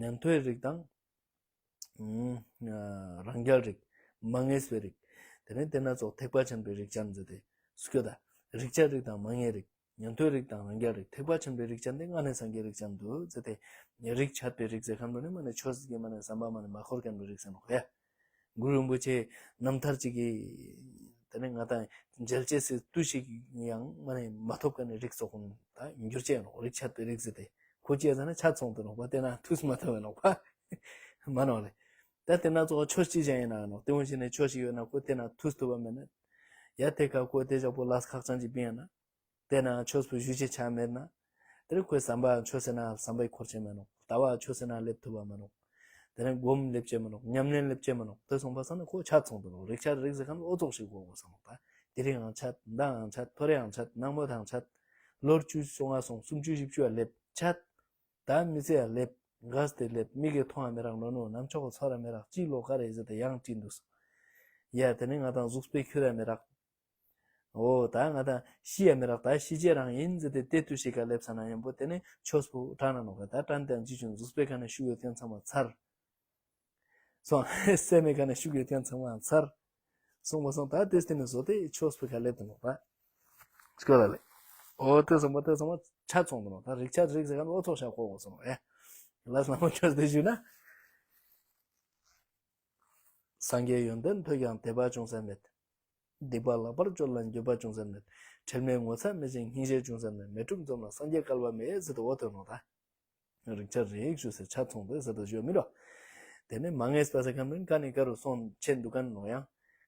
ཉན་ཐོས་རིགས་དང་། རང་རྒྱལ་རིགས། མ་ངེས་པའི་རིགས། དེ་ནས་དེ་ན་ཙོགས་ཐེག་པ་ཆེན་པོའི་རིགས་ཅན་ཟེར་ཏེ་སུ་སྐྱོ་ད། རིགས་ཆད་རིགས་དང་མ་ངེས་རིགས། ཉན་ཐོས་རིགས་དང་རང་རྒྱལ་རིགས། ཐེག་པ་ཆེན་པོའི་རིགས་ཅན་དེ་ལྔ་ནས་སངས་རྒྱས་རིགས་ཅན་དུ་ཟེར་ཏེ། རིགས་ཆད་པའི་རིགས་ཟེར་མཁན་པོ་ནི་མ་ནི་ཆོས་ཀྱི་མ་ནི་བསམ་པ་མ་ནི་མ་འཁོར་མཁན་པོའི་རིགས་ཟེར་ནོ་ཡ། གུ་རུ་རིན་པོ་ཆེ་རྣམ་ཐར་ཅིག་གི་དེ་ནས་ང་དང་མཇལ་ཅེས་སི་དུས་ཤིག་ཡང་མ་ནི་མ་ཐོབ་མཁན་ནི་རིགས་ཙོགས་ཀུན་ད་འགྱུར་ཅེས་ནོ། རིགས་ཆད་པའི་རིགས་ཟེར་ཏེ་ཁོ་ཅི་ཡ་ཟེར་ན་ཆད་སོང་དུ་ནོ་བ། དེ་ན་ཐུས་མ་ཐོབ་བས་ནོ་བ། མ་ནོ་ལེ། ད་དེ་ན་ཙོགས་ཆོས་ཅི་ཅང་ཡིན་ན་ནོ། དེ་འོན་ཞིག་ནས་ཆོས་ཤིག་ཡོད་ན་ཁོ་དེ་ན་ཐུས་ཐུབ་པ་མེད་ན། ཡ་དེ་ཁ་ཁོ་དེ་ཞག་པོ་ལས་ཁག་ཅན་ཅིག་པིན་ཡ་ན། དེ་ན་ཆོས་པོ་ཞུ་ཅེས་ཆ་མེད་ན། དེ་རིང་ཁོའི་བསམ་པ་ཆོས་ཟེར་ན་བསམ་པའི་འཁོར་ཅེས་མེད་ནོ། ལྟ་བ་ཆོས་ཟེར་ན་སླེབས་ཐུབ་པ་མེད་ནོ། དེ་རིང་སྒོམ་སླེབས་ཅེས་མེད་ནོ། ཉམས་ལེན་སླེབས་ཅེས་མེད་ནོ། དེ་སོང་པ་སང་ནི་ཁོ་ཆད་སོང་དུ་ནོ། རིགས་ཆད་རིགས་ཟེར་མཁན་ཨོ་ཙོགས་ཤིག་གོ་དགོས་སོང་ནོ། ད་དེ་རིང་ཡང་ཆད། མདང་ཡང་ཆད། ཐོ་རེ་ཡང་ཆད། ནངས་མོ་དང་ཆད། ལོ་བཅུ་སོང་ང་སོང་། སུམ་ཅུ་བཞི་བཅུ་ཡ་སླེབས་ཆད། ད་མི་ཚེ་ཡ་སླེབས། འགས་ཏེ་སླེབས། མིག་གིས་མཐོང་ཡང་མི་རག་ནོ་ནོ། ནམ་ཕྱོགས་ཚོར་ཡང་མི་རག་ཅི་ལོ་ག་རེ་ཟེར་ཏེ་ཡང་དྲིས་འདུག་སོང་། ཡ་དེ་ནི་ང་དང་གཟུགས་པོའི་ཁྱུར་ཡང་མི་རག་འོ་ད་ང་དང་ཤི་ཡང་མི་རག་ད་ཤི་ཅེས་རང་ཡིན་ཟེར་ཏེ་དེ་དུས་ཤིག་ག་སླེབས་ས་ན་ཡང་པོ་དེ་ནི་ཆོས་པོ་དྲན་ན་ནོ་ག་ད་དྲན་དེ་ཡང་ཅི་བྱུང་གཟུགས་པོའི་ཁ་ནས་ཤུགས་ཡོད་མཁན་ཚང་མ་ཚར། སོང་། སེམས་མའི་ཁ་ནས་ཤུགས་ཡོད་མཁན་ཚང་མ་ཚར། སོང་པ་སོང་ད་དེ་སྟེང་ནས་བཟོ་དེ་ཆོས་པོའི་ཁ་སླེབས་དུ་ནོ་ད། སྐྱོ་ལ་ལེ། འོ་དེ་སོང་པ་དེ་སོང་པ་ཆ་ཚོང་དུ་ནོ་ད་རིག་ཆ་རིག་ཟེར་ག་ནོ་ཚོགས་ཤ་གོ་གོ་སོང་ཨེ། ལ་སྣང་བ་ཆོས་དེ་ཞུ་ན། སངས་རྒྱས་ཡོན་ཏན་ཐོས་ཀྱང་དད་པ་ཅུང་ཟད་མེད། སྡིག་པ་ལག་པར་སྤྱོད་ལ་འགྱོད་པ་ཅུང་ཟད་མེད། ཁྲེལ་མེད་ངོ་ཚ་མེད་ཅིང་སྙིང་རྗེ་ཅུང་ཟད་མེད། མེ་དྲུག་འཛོམས་ལ་སངས་རྒྱས་སྐལ་བ་མེད་ཟེར་དུ་འོ་དོན་ནོ་ད། རིག་ཆ་རིག་ཞུ་ཟེར་ཆ་ཚོང་དེ་ཟེར་དུ་ཞུ་མི་རོ། དེ་ནས་མ་ངེས་པ་ཟེར་མཁན་མིན་ཀ་ནས་ཀ་རུ་སོང་ཆེན་འདུག་ག་ནོ་ཡང་།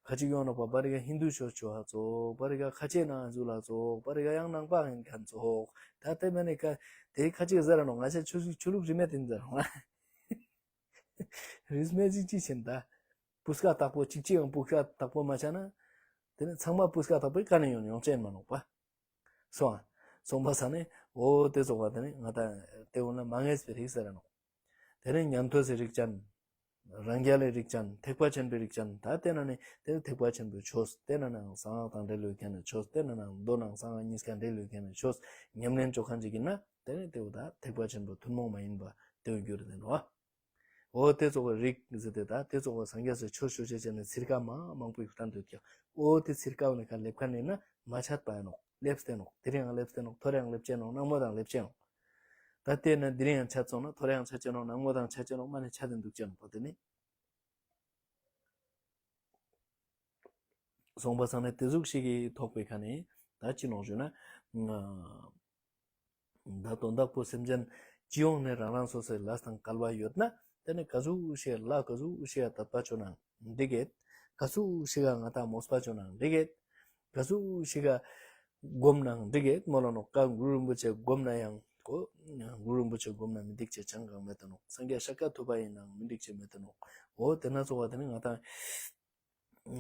ཁ་ཅིག་ཡོང་ནོ་པ་པ་རི་ག་ཧིན་དུ་ཆོས་ཆོས་ཧ་ཚོགས་པ་རི་ག་ཁ་ཆེ་ནང་འཛུལ་ལ་ཚོགས་པ་རི་ག་ཡང་ནང་པ་ཡིན་མཁན་ཚོགས་ད་དེ་མ་ནས་ཀ་དེ་ཁ་ཅིག་ཟེར་ར་ནོ་ང་ཆ་ཆོས་ཆོས་ལུགས་རིས་མེད་དེ་ཟེར་ར་ནོ། རིས་མེད་ཅིག་ཅིག་ཕྱིན་ད། སྤུས་ཀ་དག་པོ་གཅིག་གཅིག་ཡང་སྤུས་ཀ་དག་པོ་མ་ཆགས་ན། དེ་ནི་ཚང་མ་སྤུས་ཀ་དག་པོའི་ཀ་ནས་ཡོང་ཡོང་ཅན་མ་ནོག་པ། སོང་ཨ། སོང་པ་ས་ནི་འོ་དེ་ཚོགས་པ་དེ་ནི་ང་ད་དེ་འོ་ན་མ་ངེས་པའི་རིགས་ཟེར་ར་ནོག་དེ་ནི་ཉན་ཐོས་སི་རིགས་ཅན། རང་རྒྱལ་ལི་རིགས་ཅན་ཐེག་པ་ཆེན་པོའི་རིགས་ཅན་ད་དེ་ན་ནི་དེ་ནི་ཐེག་པ་ཆེན་པོའི་ཆོས་དེ་ན་ནང་གསང་སྔགས་དང་འབྲེལ་ཡོད་མཁན་ནི་ཆོས་དེ་ན་ནང་མདོ་ནང་གསང་སྔགས་གཉིས་ཀ་འབྲེལ་ཡོད་མཁན་ནི་ཆོས་ཉམས་ལེན་བཅོ་མཁན་ཅིག་ཡིན་ན་དེ་ནི་དེ་འོ་ད་ཐེག་པ་ཆེན་པོ་ཐུན་མོང་མ་ཡིན་པ་དེ་འོ་འགྱུར་དེ་ནོ། འོ་དེ་ཚོགས་པའི་རིགས་ཟེར་ཏེ་ད་དེ་ཚོགས་པ་སངས་རྒྱས་སུ་ཆོས་ཞུ་བྱེད་ཅེས་ནས་ཚིར་ཀ་མ་མང་པོ་ཡོད་བསྟན་འདུག་ཀྱང་འོ་དེ་ཚིར་ཀ་བ་ནས་ཁ་སླེབས་ཁ་ནས་ན་མ་ཆད་པ་ཡིན་ནོག་སླེབས་ཏེ་ནོག་དེ་རིང་ཡང་སླེབས་ཏེ་ནོག་ཐོ་རེ་ཡང་སླེབས་ཅེ་ནོག་ནང་མོ་དང་སླེབས་ཅེ་ནོག་ད་དེ་ན་དེ་རིང་ཡང་ཆད་སོང་ན་ཐོ་རེ་ཡང་ཆད་ཅེ་ནོག་ནང་མོ་དང་ཆད་ཅེ་ནོག་མ་ནས་ཆད་དེ་འདུག་ཅེ་ནོག་པ་དེ་ནི། སོང་པ་སང་ནས་དེ་ཟུག་ཞིག་གིས་ཐོག་པའི་ཁ་ནས་ད་ཅི་ནོག་ཞུ་ན། ད་དོན་དག་པོ་སེམས་ཅན་སྤྱི་ཡོངས་ནས་རང་རང་སོ་སོའི་ལས་དང་སྐལ་བ་ཡོད་ན་དེ་ནི་ག་ཟུག་ཞིག་ལ་ག་ཟུག་ཞིག་དད་པ་བཅོ་ན་འགྲིག་གེད། ག་ཟུག་ཞིག་ང་དང་མོས་པ་བཅོ་ན་འགྲིག་གེད། ག་ཟུག་ཞིག་སྒོམ་ན་འགྲིག་གེད་མོ་ལ་ནོག་ཀ་གུ་རུ་རིན་པོ་ཆེ་སྒོམ་ན་ཡང་གོ། གུ་རུ་རིན་པོ་ཆེ་སྒོམ་ན་མི་འགྲིག་ཅེས་ཅང་གང་མེད་དོ་ནོག་སངས་རྒྱས་ཤཱཀྱ་ཐུབ་པ་ཡིན་ནའང་མི་འགྲིག་ཅེས་མེད་དོ་ནོག་འོ་དེ་ན་ཚོགས་པ་དེ་ནི་ང་དང་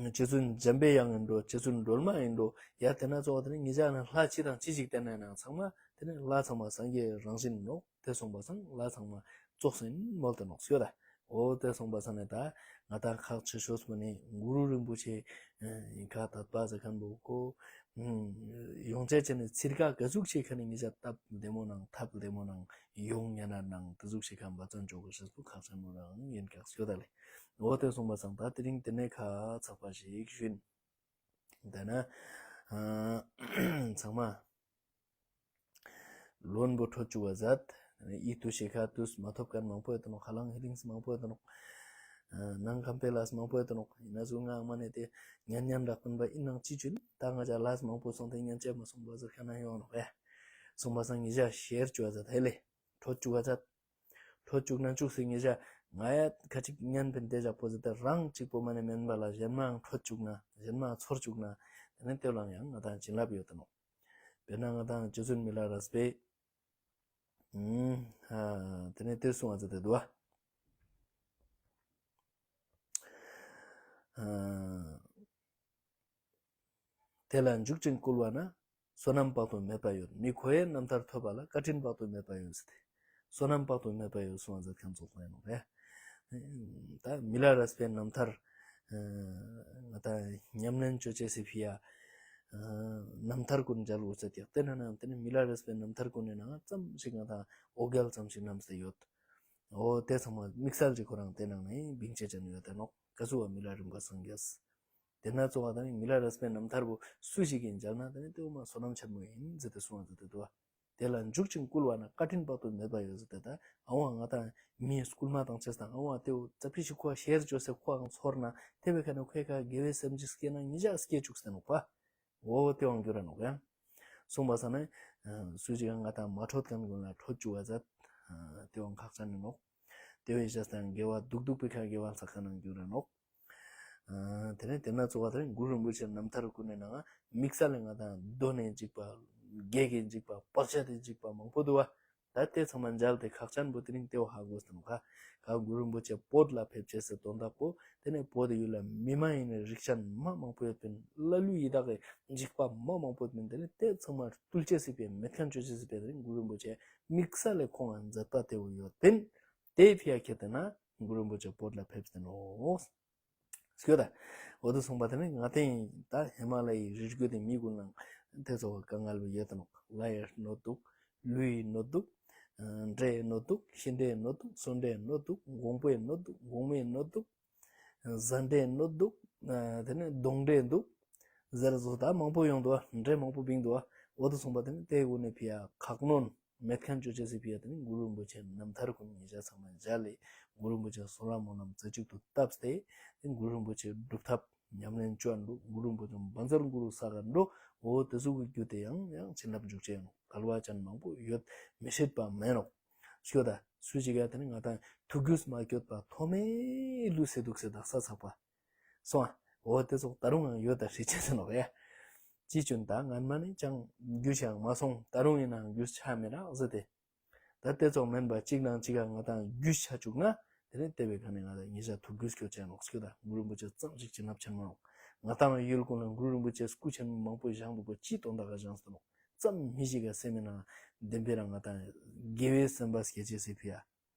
རྗེ་བཙུན་འཇམ་པའི་དབྱངས་ཡིན་འགྲོ། རྗེ་བཙུན་སྒྲོལ་མ་ཡིན་འགྲོ། ཡ་དེ་ན་ཚོགས་པ་དེ་ནི་ངེད་ཅག་ནི་ལྷ་ཅི་དང་ཅི་ཞིག་བསྟེན་ན་ཡང་ཚང་མ་དེ་ནི་ལྷ་ཚང་མ་སངས་རྒྱས་རང་བཞིན་ནོག་དེ་སོང་པ་སང་ལྷ་ཚང་མ་ཙོགས་ཟིན་མོལ་ཏེ་ནོག་སྐྱོ་ད། འོ་དེ་སོང་པ་སང་ནས་ད་ང་དང་ཁག་ཆེ་ཤོས་པོ་ནི་གུ་རུ་རིན་པོ་ཆེ་ཡིན་ཁ་དད་པ་ཟེར་མཁན་པོ་ཀོ་ཡོང་ཆེ་ཆེ་ནས་ཚིར་ཀ་ག་ཟུག་ཆེ་ཁ་ནས་ངེད་ཅག་སྟབས་བདེ་མོ་ནང་ཐབས་བདེ་མོ་ནང་ཡོང་ཉན་ན་ནང་དེ་ཟུག་ཆེ་ཁ་འབད་བརྩོན་བཅོ་གི་ཤེས་པོ་ཁག་ཆེན་མོ་རང་ཡིན་ཁག་སྐྱོ་ད་ལེ། འོ་དེ་སོང་པ་སང་ད་དེ་རིང་དེ་ནས་ཁ་ཚགས་པ་ཞིག་ཞུ་ཡིན། དེ་ན་ཚང་མ་ལོན་པོ་འཕྲོད་བཅུག་པ་མཛད། ཨི་ཏུ་ཤེ་ཁ་ཏུས་མ་ཐོབ་མཁན་མང་པོ་ཡོད་དོ་ནོག་ཧ་ལང་ཧི་ལིང་སི་མང་པོ་ཡོད་དོ་ནོག་ནང་ཁམས་པའི་ལས་མང་པོ་ཡོད་དོ་ནོག་ཡིན་ན་ཟུ་ང་ཨ་མ་ནས་དེ་ཉན་ཉན་རག་པིན་པ་ཡིན་ནང་ཅི་བྱུན་ད་ང་ཅག་ལས་མང་པོ་སོང་དེ་ཉན་ཅེས་མ་སོང་པ་ཟེར་ཁ་ན་ཡོང་ནོག་ཡ། སོང་པ་སང་ངེད་ཅག་ཤེར་བཅུག་པ་མཛད་ཧེ་ལེ། འཕྲོད་བཅུག་པ་མཛད། འཕྲོད་བཅུག་ན་བཅུག་སེ་ངེད་ཅག་ང་ཡ་ཁ་ཅིག་ཉན་པིན་དེ་ཅག་པོ་ཟེར་ཏེ་རང་གཅིག་པོ་མ་ནས་མེན་པ་ལ་གཞན་མའང་འཕྲོད་བཅུག་ན་གཞན་མ་ཚོར་བཅུག་ན་དེ་ནས་དེ་ལའང་ཡང་ང་དང་བྱིན་རླབས་ཡོད་དོ་ནོག་དཔེར་ན་ང་དང་རྗེ་བཙུན་མི་ལ་རས་པས། ཨུམ། ཧ། དེ་ནས་དེ་གསུང་བ་ཟེར་ཏེ་འདུག་བ། ཨ། དེ་ལ་འཇུག་ཅིང་བསྐུལ་བ་ན། བསོད་ནམས་དཔག་ཏུ་མེད་པ་ཡོད། མི་ཁོ་ཡི་རྣམ་ཐར་ཐོས་པ་ལ། བཀའ་དྲིན་དཔག་ཏུ་མེད་པ་ཡོད་ཟེར་ཏེ། བསོད་ནམས་དཔག་ཏུ་མེད་པ་ཡོད་གསུང་བ་མཛད་མཁན་ཚོགས་པ་ཡིན་ནོ་རེད། ད་མི་ལ་རས་པའི་རྣམ་ཐར། ང་ད་ཉམས་ལེན་བཅོ་ཅེས་སི་ཕི་ཡ། རྣམ་ཐར་ཀུན་མཇལ་འོ་ཟེར་ཏེ་དེ་ན་ནང་དེ་ནི་མི་ལ་རས་པའི་རྣམ་ཐར་ཀུན་ནི་ནང་ཙམ་ཞིག་ང་ད་འོ་བརྒྱལ་ཙམ་ཞིག་བསྣམས་ཏེ་ཡོད། འོ་དེ་ཚང་མ་དམིགས་བསལ་གྱི་ཁོ་རང་དེ་ནང་ནས་བིང་ཆེ་ཅན་ཡོད་དེ་ནོག་ག་ཚོད་བ་མི་ལ་རིམ་པ་སངས་རྒྱས། དེ་ན་གཙོ་བ་དང་མི་ལ་རས་པའི་རྣམ་ཐར་བོ་སུ་ཞིག་གིས་མཇལ་ན་དེ་ནི་དེ་བོ་མ་བསོད་ནམས་ཆེན་མོ་ཡིན་ཟེར་ཏེ་གསུང་བ་ཟེར་ཏེ་འདུག་བ། དེ་ལ་འཇུག་ཅིང་བསྐུལ་བ་ན། བཀའ་དྲིན་དཔག་ཏུ་མེད་པ་ཡོད་ཟེར་ཏེ་ད་ཨ་བ་ང་དང་མིའི་སྐུལ་མ་དང་བཅས་དང་ཨ་བ་དེ་བོ་ཙ་པི་ཞིག་ཁོ་ཤེར་བཅོས་སེ་ཁོའང་ཚོར་ན་དེ་བས་ཁ་ནས་ཁོའི་ཁ་དགེ་བའི་སེམས་ཅིག་སྐྱེས་ན་ཉིད་ཅག་སྐྱེ་བཅུག་ཟེར་ནོག་པ། འོ་དེ་བང་འགྱུར་ར་ནོག་ཡང་། གསུངས་པ་ས་ནས། སུ་ཅིག་ང་དང་མ་འཕྲོད་མཁན་ཀུན་ལ་འཕྲོད་བཅུག་པ་མཛད། དེ་བང་ཁག་ཅན་ནི་ནོག་དེ་བས་བྱས་ཙང་དགེ་བ་སྡུག་སྡུག་པའི་ཁ་དགེ་བ་ལྷག་ཁ་ནང་འགྱུར་ར་ནོག་དེ་ནས་དེ་ན་གཙོ་བ་དེ་གུ་རུ་རིན་པོ་ཆེ་རྣམ་ཐར་ཀུན་ནས་ནང་དམིགས་བསལ་ལས་ང་དང་གདོན་ནས་འཇིགས་པ། བགེགས་ཀྱིས་འཇིགས་པ། བར་ཆད་དེ་འཇིགས་པ་མང་པོ་འདུག་བ། ད་དེ་ཚང་མ་མཇལ་ཏེ་ཁག་ཅན་པོ་དེ་རིང་དེ་བ་ཧ་གོ་སྟེ་ནོ་ཁ། ཁ་གུ་རུ་རིན་པོ་ཆེ་བོད་ལ་ཕེབས་ཅེས་སི་དོན་དག་པོ་དེ་ནས་བོད་ཡུལ་ལ་མི་མ་ཡིན་ནི་རིགས་ཅན་མ་མང་པོ་ཡོད་པིན། ལ་ལུ་ཡི་དྭགས་ཀྱི་འཇིགས་པ་མ་མང་པོ་ཡོད་པིན། དེ་ནས་དེ་ཚང་མ་བཏུལ་ཅེས་སི་པའི་མེད་མཁན་བཅོ་ཅེས་སི་པའི་དེ་རིང་གུ་རུ་རིན་པོ་ཆེ་དམིགས་བསལ་ལས་ཁོང་ང་མཛད་པ་དེ་བོ་ཡོད་པིན། དེ་ཕི་ཡ་ཁྱེད་དེ་ན་གུ་རུ་རིན་པོ་ཆེ་བོད་ལ་ཕེབས་ཏེ་ནོ། སྐྱོ་ད། འོ་དུ་སོང་པ་དེ་ནི་ང་དེ་ད་ཧི་མ་ལ་ཡའི་རི་རྒྱུད་དེ་མི་ཀུན་ལ་དེ་ཚོ་དཀའ་ངལ་བ་ཡོད་དེ་ནོ། ལྷ་ཡི་གནོད་འདུག་ལུས་ཡི་གནོད་འདུག་འདྲེ་ཡི་གནོད་འདུག་ཤི་འདྲེ་ཡི་གནོད་འདུག་གསོན་འདྲེ་ཡི་གནོད་འདུག་འགོང་པོ་ཡི་གནོད་འདུག་འགོག་མེད་གནོད་འདུག་གཟའ་འདྲེ་གནོད་འདུག་དེ་ནས་གདོན་འདྲེ་འདུག་ཟེར་བཟོ་ད་མང་པོ་ཡོང་འདུག་འདྲེ་མང་པོ་བིང་འདུག་འོ་དུ་སོང་པ་དེ་ནི་དེ་དགོས་ནས་ཕི་ཡ་ཁག་གནོན་མེད་མཁན་བཅོ་བྱེད་སི་ཕི་ཡ་དེ་ནི་གུ་རུ་རིན་པོ་ཆེ་རྣམ་ཐར་ཀུན་ཉེ་ཆར་ཚང་མ་མཇལ་ལས་གུ་རུ་རིན་པོ་ཆེ་གསུང་རབ་སྨོན་ལམ་རྩེ་གཅིག་ཏུ་བཏབ་སྟེ་དེ་གུ་རུ་རིན་པོ་ཆེ་སྒྲུབ་ཐབས་ཉམས་ལེན་བཅོ་འགྲོ་གུ་རུ་རིན་པོ་ཆེ་བཛྲ་གུ་རུ་ས་ག་འགྲོ། འོ་དེ་ཚོ་གི་རྒྱུ་དེ་ཡང་ཡང་བྱིན་རླབས་འཇུག་བྱེད་ཡོང་གལ་བ་ཅན་མང་པོ་ཡོད་མི་ཤེས་པ་མེད་ནོ། ཤོད་ད་སུ་ཅིག་ཡ་དེ་ནི་ང་དང་ཐུགས་རྒྱུས་མ་སྐྱོད་པ་ཐོག་མེད་ལུས་སེ་འདུག་སེ་དག་ས་ཚགས་པ། སོང་ཨ། འོ་དེ་ཚོ་ད་རུང་ཡང་ཡོད་ད་ཧྲི་ཆེ་ཟེར་ནོ་ཡ། ཅི་བྱུང་ད་ངན་མ་ནི་ཅང་རྒྱུས་ཤིག་མ་སོང་ད་རུང་ཡིན་ནའང་རྒྱུས་ཆ་མེད་རག་ཟེར་ཏེ། ད་དེ་ཚོ་མིན་པ་གཅིག་ནང་གཅིག་ག་ང་དང་རྒྱུས་ཆ་བཅུག་ན་དེ་ནི་དེ་བས་ག་ནས་ང་དང་ཉེ་ཆར་ཐུགས་རྒྱུས་སྐྱོ་ཆེན་ནོག་སྐྱོ་ད་གུ་རུ་རིན་པོ་ཆེ་ཙམ་ཞིག་བྱིན་རླབས་ཆེན་མོ་ནོག་ང་དང་ཡུལ་ཀུན་ལ་གུ་རུ་རིན་པོ་ཆེ་སྐུ་ཆེན་མོ་མང་པོ་བཞེངས་འདུག་པ་ཅི་དོན་དག་ག་བཞེངས་སུ་ནོག་ཙམ་མི་ཞིག་ག་སེམས་མི་ནང་བདེན་པའི་རང་ང་དང་དགེ་བའི་སེམས་པ་སྐྱེ་ཆེ་སི་ཕི་ཡ།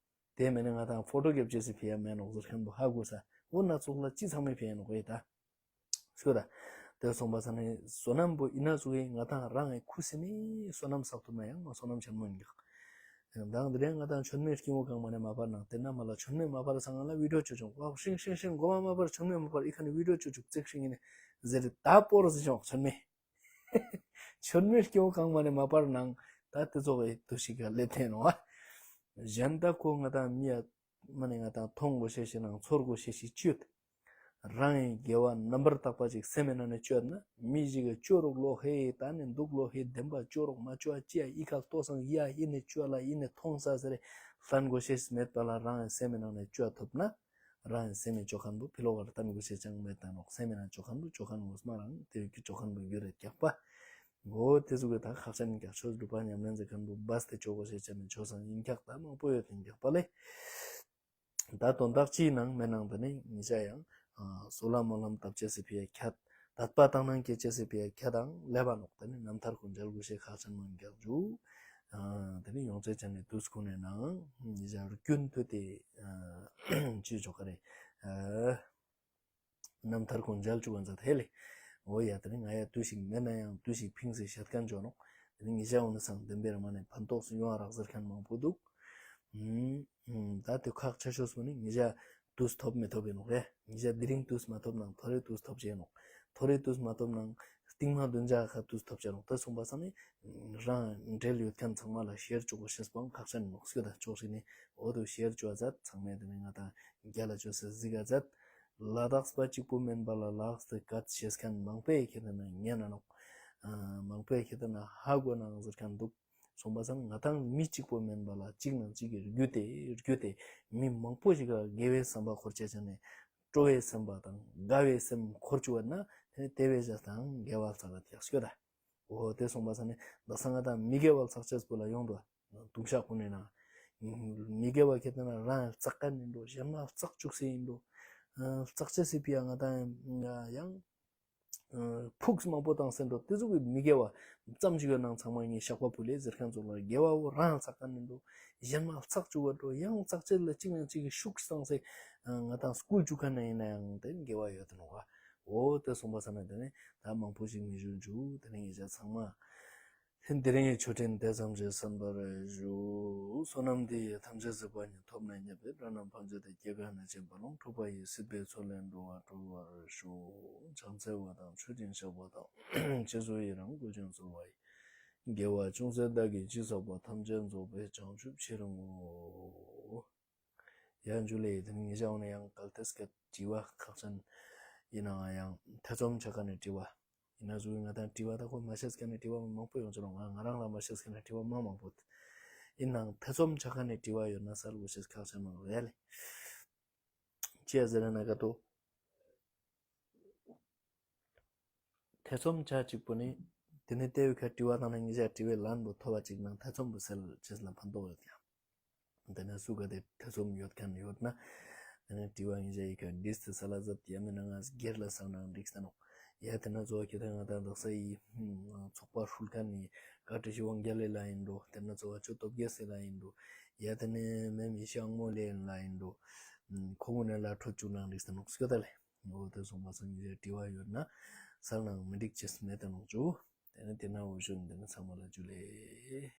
དེ་མེད་ན་ང་དང་ཕོ་ཊོ་རྒྱབ་ཅེས་སི་ཕི་ཡ་མེད་ནོག་ཟེར་མཁན་པོ་ཧ་གོ་ས། འོ་ན་ཚོགས་ལ་ཅི་ཚང་མའི་ཕི་ཡ་ནོག་ཡེ་ད། ཤོད་ད། དེ་སོང་པ་ས་ནས་བསོད་ནམས་པོ་ཡིན་ན་ཚུགས་ཡིན་ང་དང་རང་ངི་ཁུ་སི་མི་བསོད་ནམས་བསགས་ཐུབ་ན་ཡང་མ་བསོད་ནམས་ཆེན་མོ་ཡིན་ཀྱག་དང་དེ་རིང་ང་དང་མཆོད་མེ་སྐྱེ་བོ་གང་མ་ནས་མ་པར་ནང་དེ་ན་མ་ལ་མཆོད་མེ་མ་པར་ས་ང་ལ་བི་ཌིའོ་བཅོ་ཆོག་ཝ་ཤིང་ཤིང་ཤིང་གོ་མ་མ་པར་མཆོད་མེ་མ་པར་ཨི་ཁ་ནས་བི་ཌིའོ་བཅོ་ཆོག་ཙེག་ཤིང་ཡིན་ནས་ཟེར་ད་པོ་རོ་ཟི་ཆོག་མཆོད་མེ། མཆོད་མེ་སྐྱེ་བོ་གང་མ་ནས་མ་པར་ནང་ད་དེ་ཚོ་གི་དུ་ཞིག་ག་སླེབས་ཐེན་ནོ་ཨ། གཞན་ད་ཁོ་ང་དང་མི་ཡ་མ་ནས་ང་དང་མཐོང་དགོས་ཤེས་ཤིག་ནང་ཚོར་དགོས་ཤེས་ཤིག་བཅུད། རང་ཡི་དགེ་བ་རྣམ་པར་དག་པ་ཅིག་སེམས་མི་ནང་ནས་བཅོས་ན་མི་ཞིག་གི་བཅོ་རོགས་ལོ་ཧེ་ད་ནི་འདུག་ལོ་ཧེ་བདེན་པ་བཅོ་རོགས་མ་བཅོ་ཨ་ཅི་ཡ་ཨི་ཁ་ལྟོ་སང་ཡ་ཨི་ནས་བཅོ་ལ་ཨི་ནས་མཐོང་ས་ཟེར་ལན་དགོས་ཤེས་མེད་པ་ལ་རང་ཡི་སེམས་མི་ནང་ནས་བཅོ་ཐུབ་ན། རང་ཡང་སེམས་མེད་ཅོ་ཁན་པོ་ཕི་ལོག་གར་གཏམ་དགོས་ཤེས་ཅང་མེད་དང་ནོག་སེམས་མེད་ན་ཅོ་ཁན་པོ་ཅོ་ཁན་ངོ་མ་རང་དེ་རིགས་ཀྱི་ཅོ་ཁན་པོ་རྒྱུ་རེད་རྒྱག་པ། འོ་དེ་ཟུག་གི་ད་ཁག་ཅན་རྒྱག་ཆོས་སྒྲུབ་པ་ཉམས་ལེན་ཟེར་ཁན་པོ་བས་ཏེ་ཅོ་དགོས་ཤེས་ཅང་མེད་ཆོས་སང་ཡིན་རྒྱག་ད་མང་པོ་ཡོད་དེ་རྒྱག་པ་ལེ། ད་དོན་དག་ཅིའི་ནང་མེད་ནང་དེ་ནི་ཉེ་ཆར་ཡང་གསོལ་བ་སྨོན་ལམ་བཏབ་ཅེས་སི་ཕི་ཡ་ཁྱད། དད་པ་དང་ནང་སྐྱེ་ཅེས་སི་ཕི་ཡ་ཁྱད་དང་ལེ་བ་ནོག་དེ་ནི་རྣམ་ཐར་ཁོ་འཇལ་དགོས་ཤེས་ཁག་ཅན་མང་རྒྱག་རྒྱུ། དེ་ནི་ཡོངས་ཚད་ཅན་ནི་དུས་ཁོ་ནས་ནང་ཉེ་ཆར་རྒྱུན་མཐུད་དེ་ཅི་ཆོག་ག་རེ། རྣམ་ཐར་ཁོང་མཇལ་བཅུག་ག་མཛད་ཧེ་ལེ། འོ་ཡ་དེ་ནི་ང་ཡ་དུས་ཤིག་མེད་ན་ཡང་དུས་ཤིག་ཕིངས་སེ་བཤད་མཁན་ཅོ་ནོག་དེ་ནི་ཉེ་ཆར་འོ་ན་སང་བདེན་པའི་ར་མ་ནས་ཕན་ཐོགས་སུ་ཡོང་བ་རག་ཟེར་མཁན་མང་པོ་འདུག་ད་དུས་ཁག་ཆེ་ཤོས་སུ་ནི་ཉེ་ཆར་དུས་ཐོབ་མི་ཐོབ་ཡིན་ནོག་རེ། ཉེ་ཆར་དེ་རིང་དུས་མ་ཐོབ་ནང་ཐོ་རེ་དུས་ཐོབ་ཅེ་ནོག་ཐོ་རེ་དུས་མ་ཐོབ་ནང་སྟིང་མ་བདུན་ཆ་ཁ་དུས་ཐོབ་ཅེ་ནོག་ད་སོང་པ་སང་ནི་རང་འབྲེལ་ཡོད་མཁན་ཚང་མ་ལ་ཤེར་བཅུག་དགོས་ཤེས་པའང་ཁག་ཅན་ནོག་སྐྱོ་ད་ཅོག་ཤིག་ནི་འོ་དུ་ཤེར་བཅུག་མཛད་ཚང་མས་དེ་ནི་ང་དང་རྒྱ་ལ་བཅོས་སེ་གཟིགས་ག་མཛད། ལ་དྭགས་པ་གཅིག་པུ་མིན་པ་ལ་ལ་དྭགས་སུ་སྐད་ཤེས་མཁན་མང་པོས་ཁྱེད་དེ་ན་ཉན་ན་ནོག་མང་པོས་ཁྱེད་དེ་ན་ཧ་གོ་ནའང་ཟེར་མཁན་འདུག་སོང་པ་སང་ང་དང་མི་གཅིག་པུ་མིན་པ་ལ་གཅིག་ནང་གཅིག་གི་རྒྱུ་དེ་རྒྱུ་དེ་མི་མང་པོ་ཞིག་ལ་དགེ་བའི་བསམ་པ་འཁོར་བྱས་ཙང་ནས་སྤྲོ་བའི་སེམས་པ་དང་དགའ་བའི་སེམས་འཁོར་བཅུག་པ་ན་དེ་ནི་དེ་བས་ཞག་དང་དགེ་བ་ལ་བསགས་ལ་ཐེག་སྐྱོ་ད། འོ་དེ་སོང་པ་སང་ནས་ད་སང་ང་དང་མི་དགེ་བ་ལ་བསགས་ཅེས་པོ་ལ་ཡོང་དུ། དུག་ཤག་ཀུན་ནས་ན། མི་དགེ་བ་ཁྱེད་དེ་ན་རང་ལ་བཙག་མཁན་ཡིན་འགྲོ། གཞན་མ་བཙག་བཅུག་སེ་ཡིན་འགྲོ། བཙག་ཅེས་སི་ཕི་ཡ་ང་དང་ཡང་། ཕུགས་མང་པོ་བཏང་སེ་འགྲོ། དེ་ཚོ་གི་མི་དགེ་བ་ཙམ་ཞིག་ཡོད་ནང་ཚང་མ་ངས་བཤགས་པ་ཕུལ་ལེ་ཟེར་མཁན་ཚོ་ལ་དགེ་བ་བོ་རང་ལ་བཙག་མཁན་ཡིན་འགྲོ། གཞན་མ་བཙག་བཅུག་པ་འགྲོ། ཡང་བཙག་ཅེས་ལ་གཅིག་ནང་གཅིག་གི་ཤུགས་བཏང་སེ་ང་དང་སྐུལ་བཅུག་མཁན་ཡིན་ན་ཡང་དེ་དགེ་བ་ཡོད་དེ་ནོག་བ། འོ་དེ་སོང་པ་སང་ནས་དེ་ནས་ད་མང་པོ་ཞིག་མི་ཞུ་འཇུ་དེ་ནས་ངེད་ཅག་ཚང་མ། དེ་རིང་གི་ཆོས་འབྲེལ་དེ་ཙམ་གྱིས་གསན་པར་ཞུ། བསོད་ནམས་འདི་ཡིས་ཐམས་ཅད་གཟིགས་པ་ཉིད། ཐོབ་ནས་ཉེས་པའི་དགྲ་རྣམས་ཕམ་བྱས་ཏེ། སྐྱེ་རྒ་ན་འཆིའི་རྦ་ཀློང་འཁྲུགས་པ་ཡི། སྲིད་པའི་མཚོ་ལས་འགྲོ་བ་སྒྲོལ་བར་ཤོག། ཕྱག་འཚལ་བ་དང་མཆོད་ཅིང་བཤགས་པ་དང་། རྗེས་སུ་ཡི་རང་བསྐུལ་ཞིང་གསོལ་བ་ཡི། དགེ་བ་ཅུང་ཟད་བདག་གིས་ཅི་བསགས་པ། ཐམས་ཅད་རྫོགས་པའི་བྱང་ཆུབ་ཕྱིར་བསྔོ། ཡང་འཇུ་ལེ་དེ་ནི་ངེད་ཅག་ནས་ཡང་གལ་ཏེ་སྐད་དྲི་བ་ཁག་ཅན་ཡིན་ནའང་ཡང་ཐེ་ཚོམ་ཆགས་མཁན་ནི་དྲི་བ་ཡིན་ན་ཟུག་ང་དང་དྲི་བ་ད་ཁོ་མ་ཤེས་མཁན་ནི་དྲི་བ་མང་པོ་ཡོང་ཅི་རུང་ང་ང་རང་ལ་མ་ཤེས་མཁན་ནི་དྲི་བ་མང་མང་པོ་ཡིན་ནའང་ཐེ་ཚོམ་ཆགས་མཁན་ནི་དྲི་བ་ཡོད་ན་སལ་དགོས་ཤེས་ཁག་ཅན་མང་རེད་ལེ། ཅི་ཡ་ཟེར་ན་ག་ཏོ། ཐེ་ཚོམ་ཆ་གཅིག་པོ་ནི། དེ་ནི་ལྟེ་བའི་ཁ་དྲི་བ་དང་ན་ཉིན་ཞག་དྲི་བའི་ལན་པོ་ཐོབ་པ་གཅིག་ནང་ཐེ་ཚོམ་པོ་སེལ་ཅེས་ལ་ཕན་ཐོགས་ཡོད་ཀྱང་། དེ་ནས་སུ་ག་དེ་ཐེ་ཚོམ་ཡོད་མཁན་ཡོད་ན། དེ་ནས་དྲི་བ་ཉིན་ཞག་ཡི་ཁ་བྲིས་ཏེ་སལ་ལ་མཛད་ཡ་མིན་ན་ང་སྒེར་ལ་སང་ནང་འགྲིག་ས་ནོ། ཡ་དེ་ན་གཙོ་བོ་ཁྱེད་དང་ང་དང་དག་ས་ཡི་ཚོགས་པ་ཧྲུལ་མཁན་ནི་བཀའ་དྲིན་ཆེ་དབང་རྒྱལ་ལེ་ལ་ཡིན་འགྲོ། དེ་ན་གཙོ་བོ་ཆོས་སྟོབས་རྒྱལ་སྲས་ལ་ཡིན་འགྲོ། ཡ་དེ་ནས་མེ་མི་ཤང་མོ་ལེན་ལ་ཡིན་འགྲོ། ཁོ་མོ་ནས་ལ་ཁྲོ་བཅུག་ནང་རིགས་དེ་ནོག་སྐྱོ་ད་ལེ། འོ་དེ་སོང་མ་སོང་ཡིན་དྲི་བ་ཡོད་ན་སལ་ནང་མི་འགྲིག་ཅེས་མེད་དེ་ནོག་ཅུ། དེ་ནས་དེ་ན་འོ་ཞུ་ནས་དེ་ནས་ཚང་མ་ལ་ཇུ་ལེ།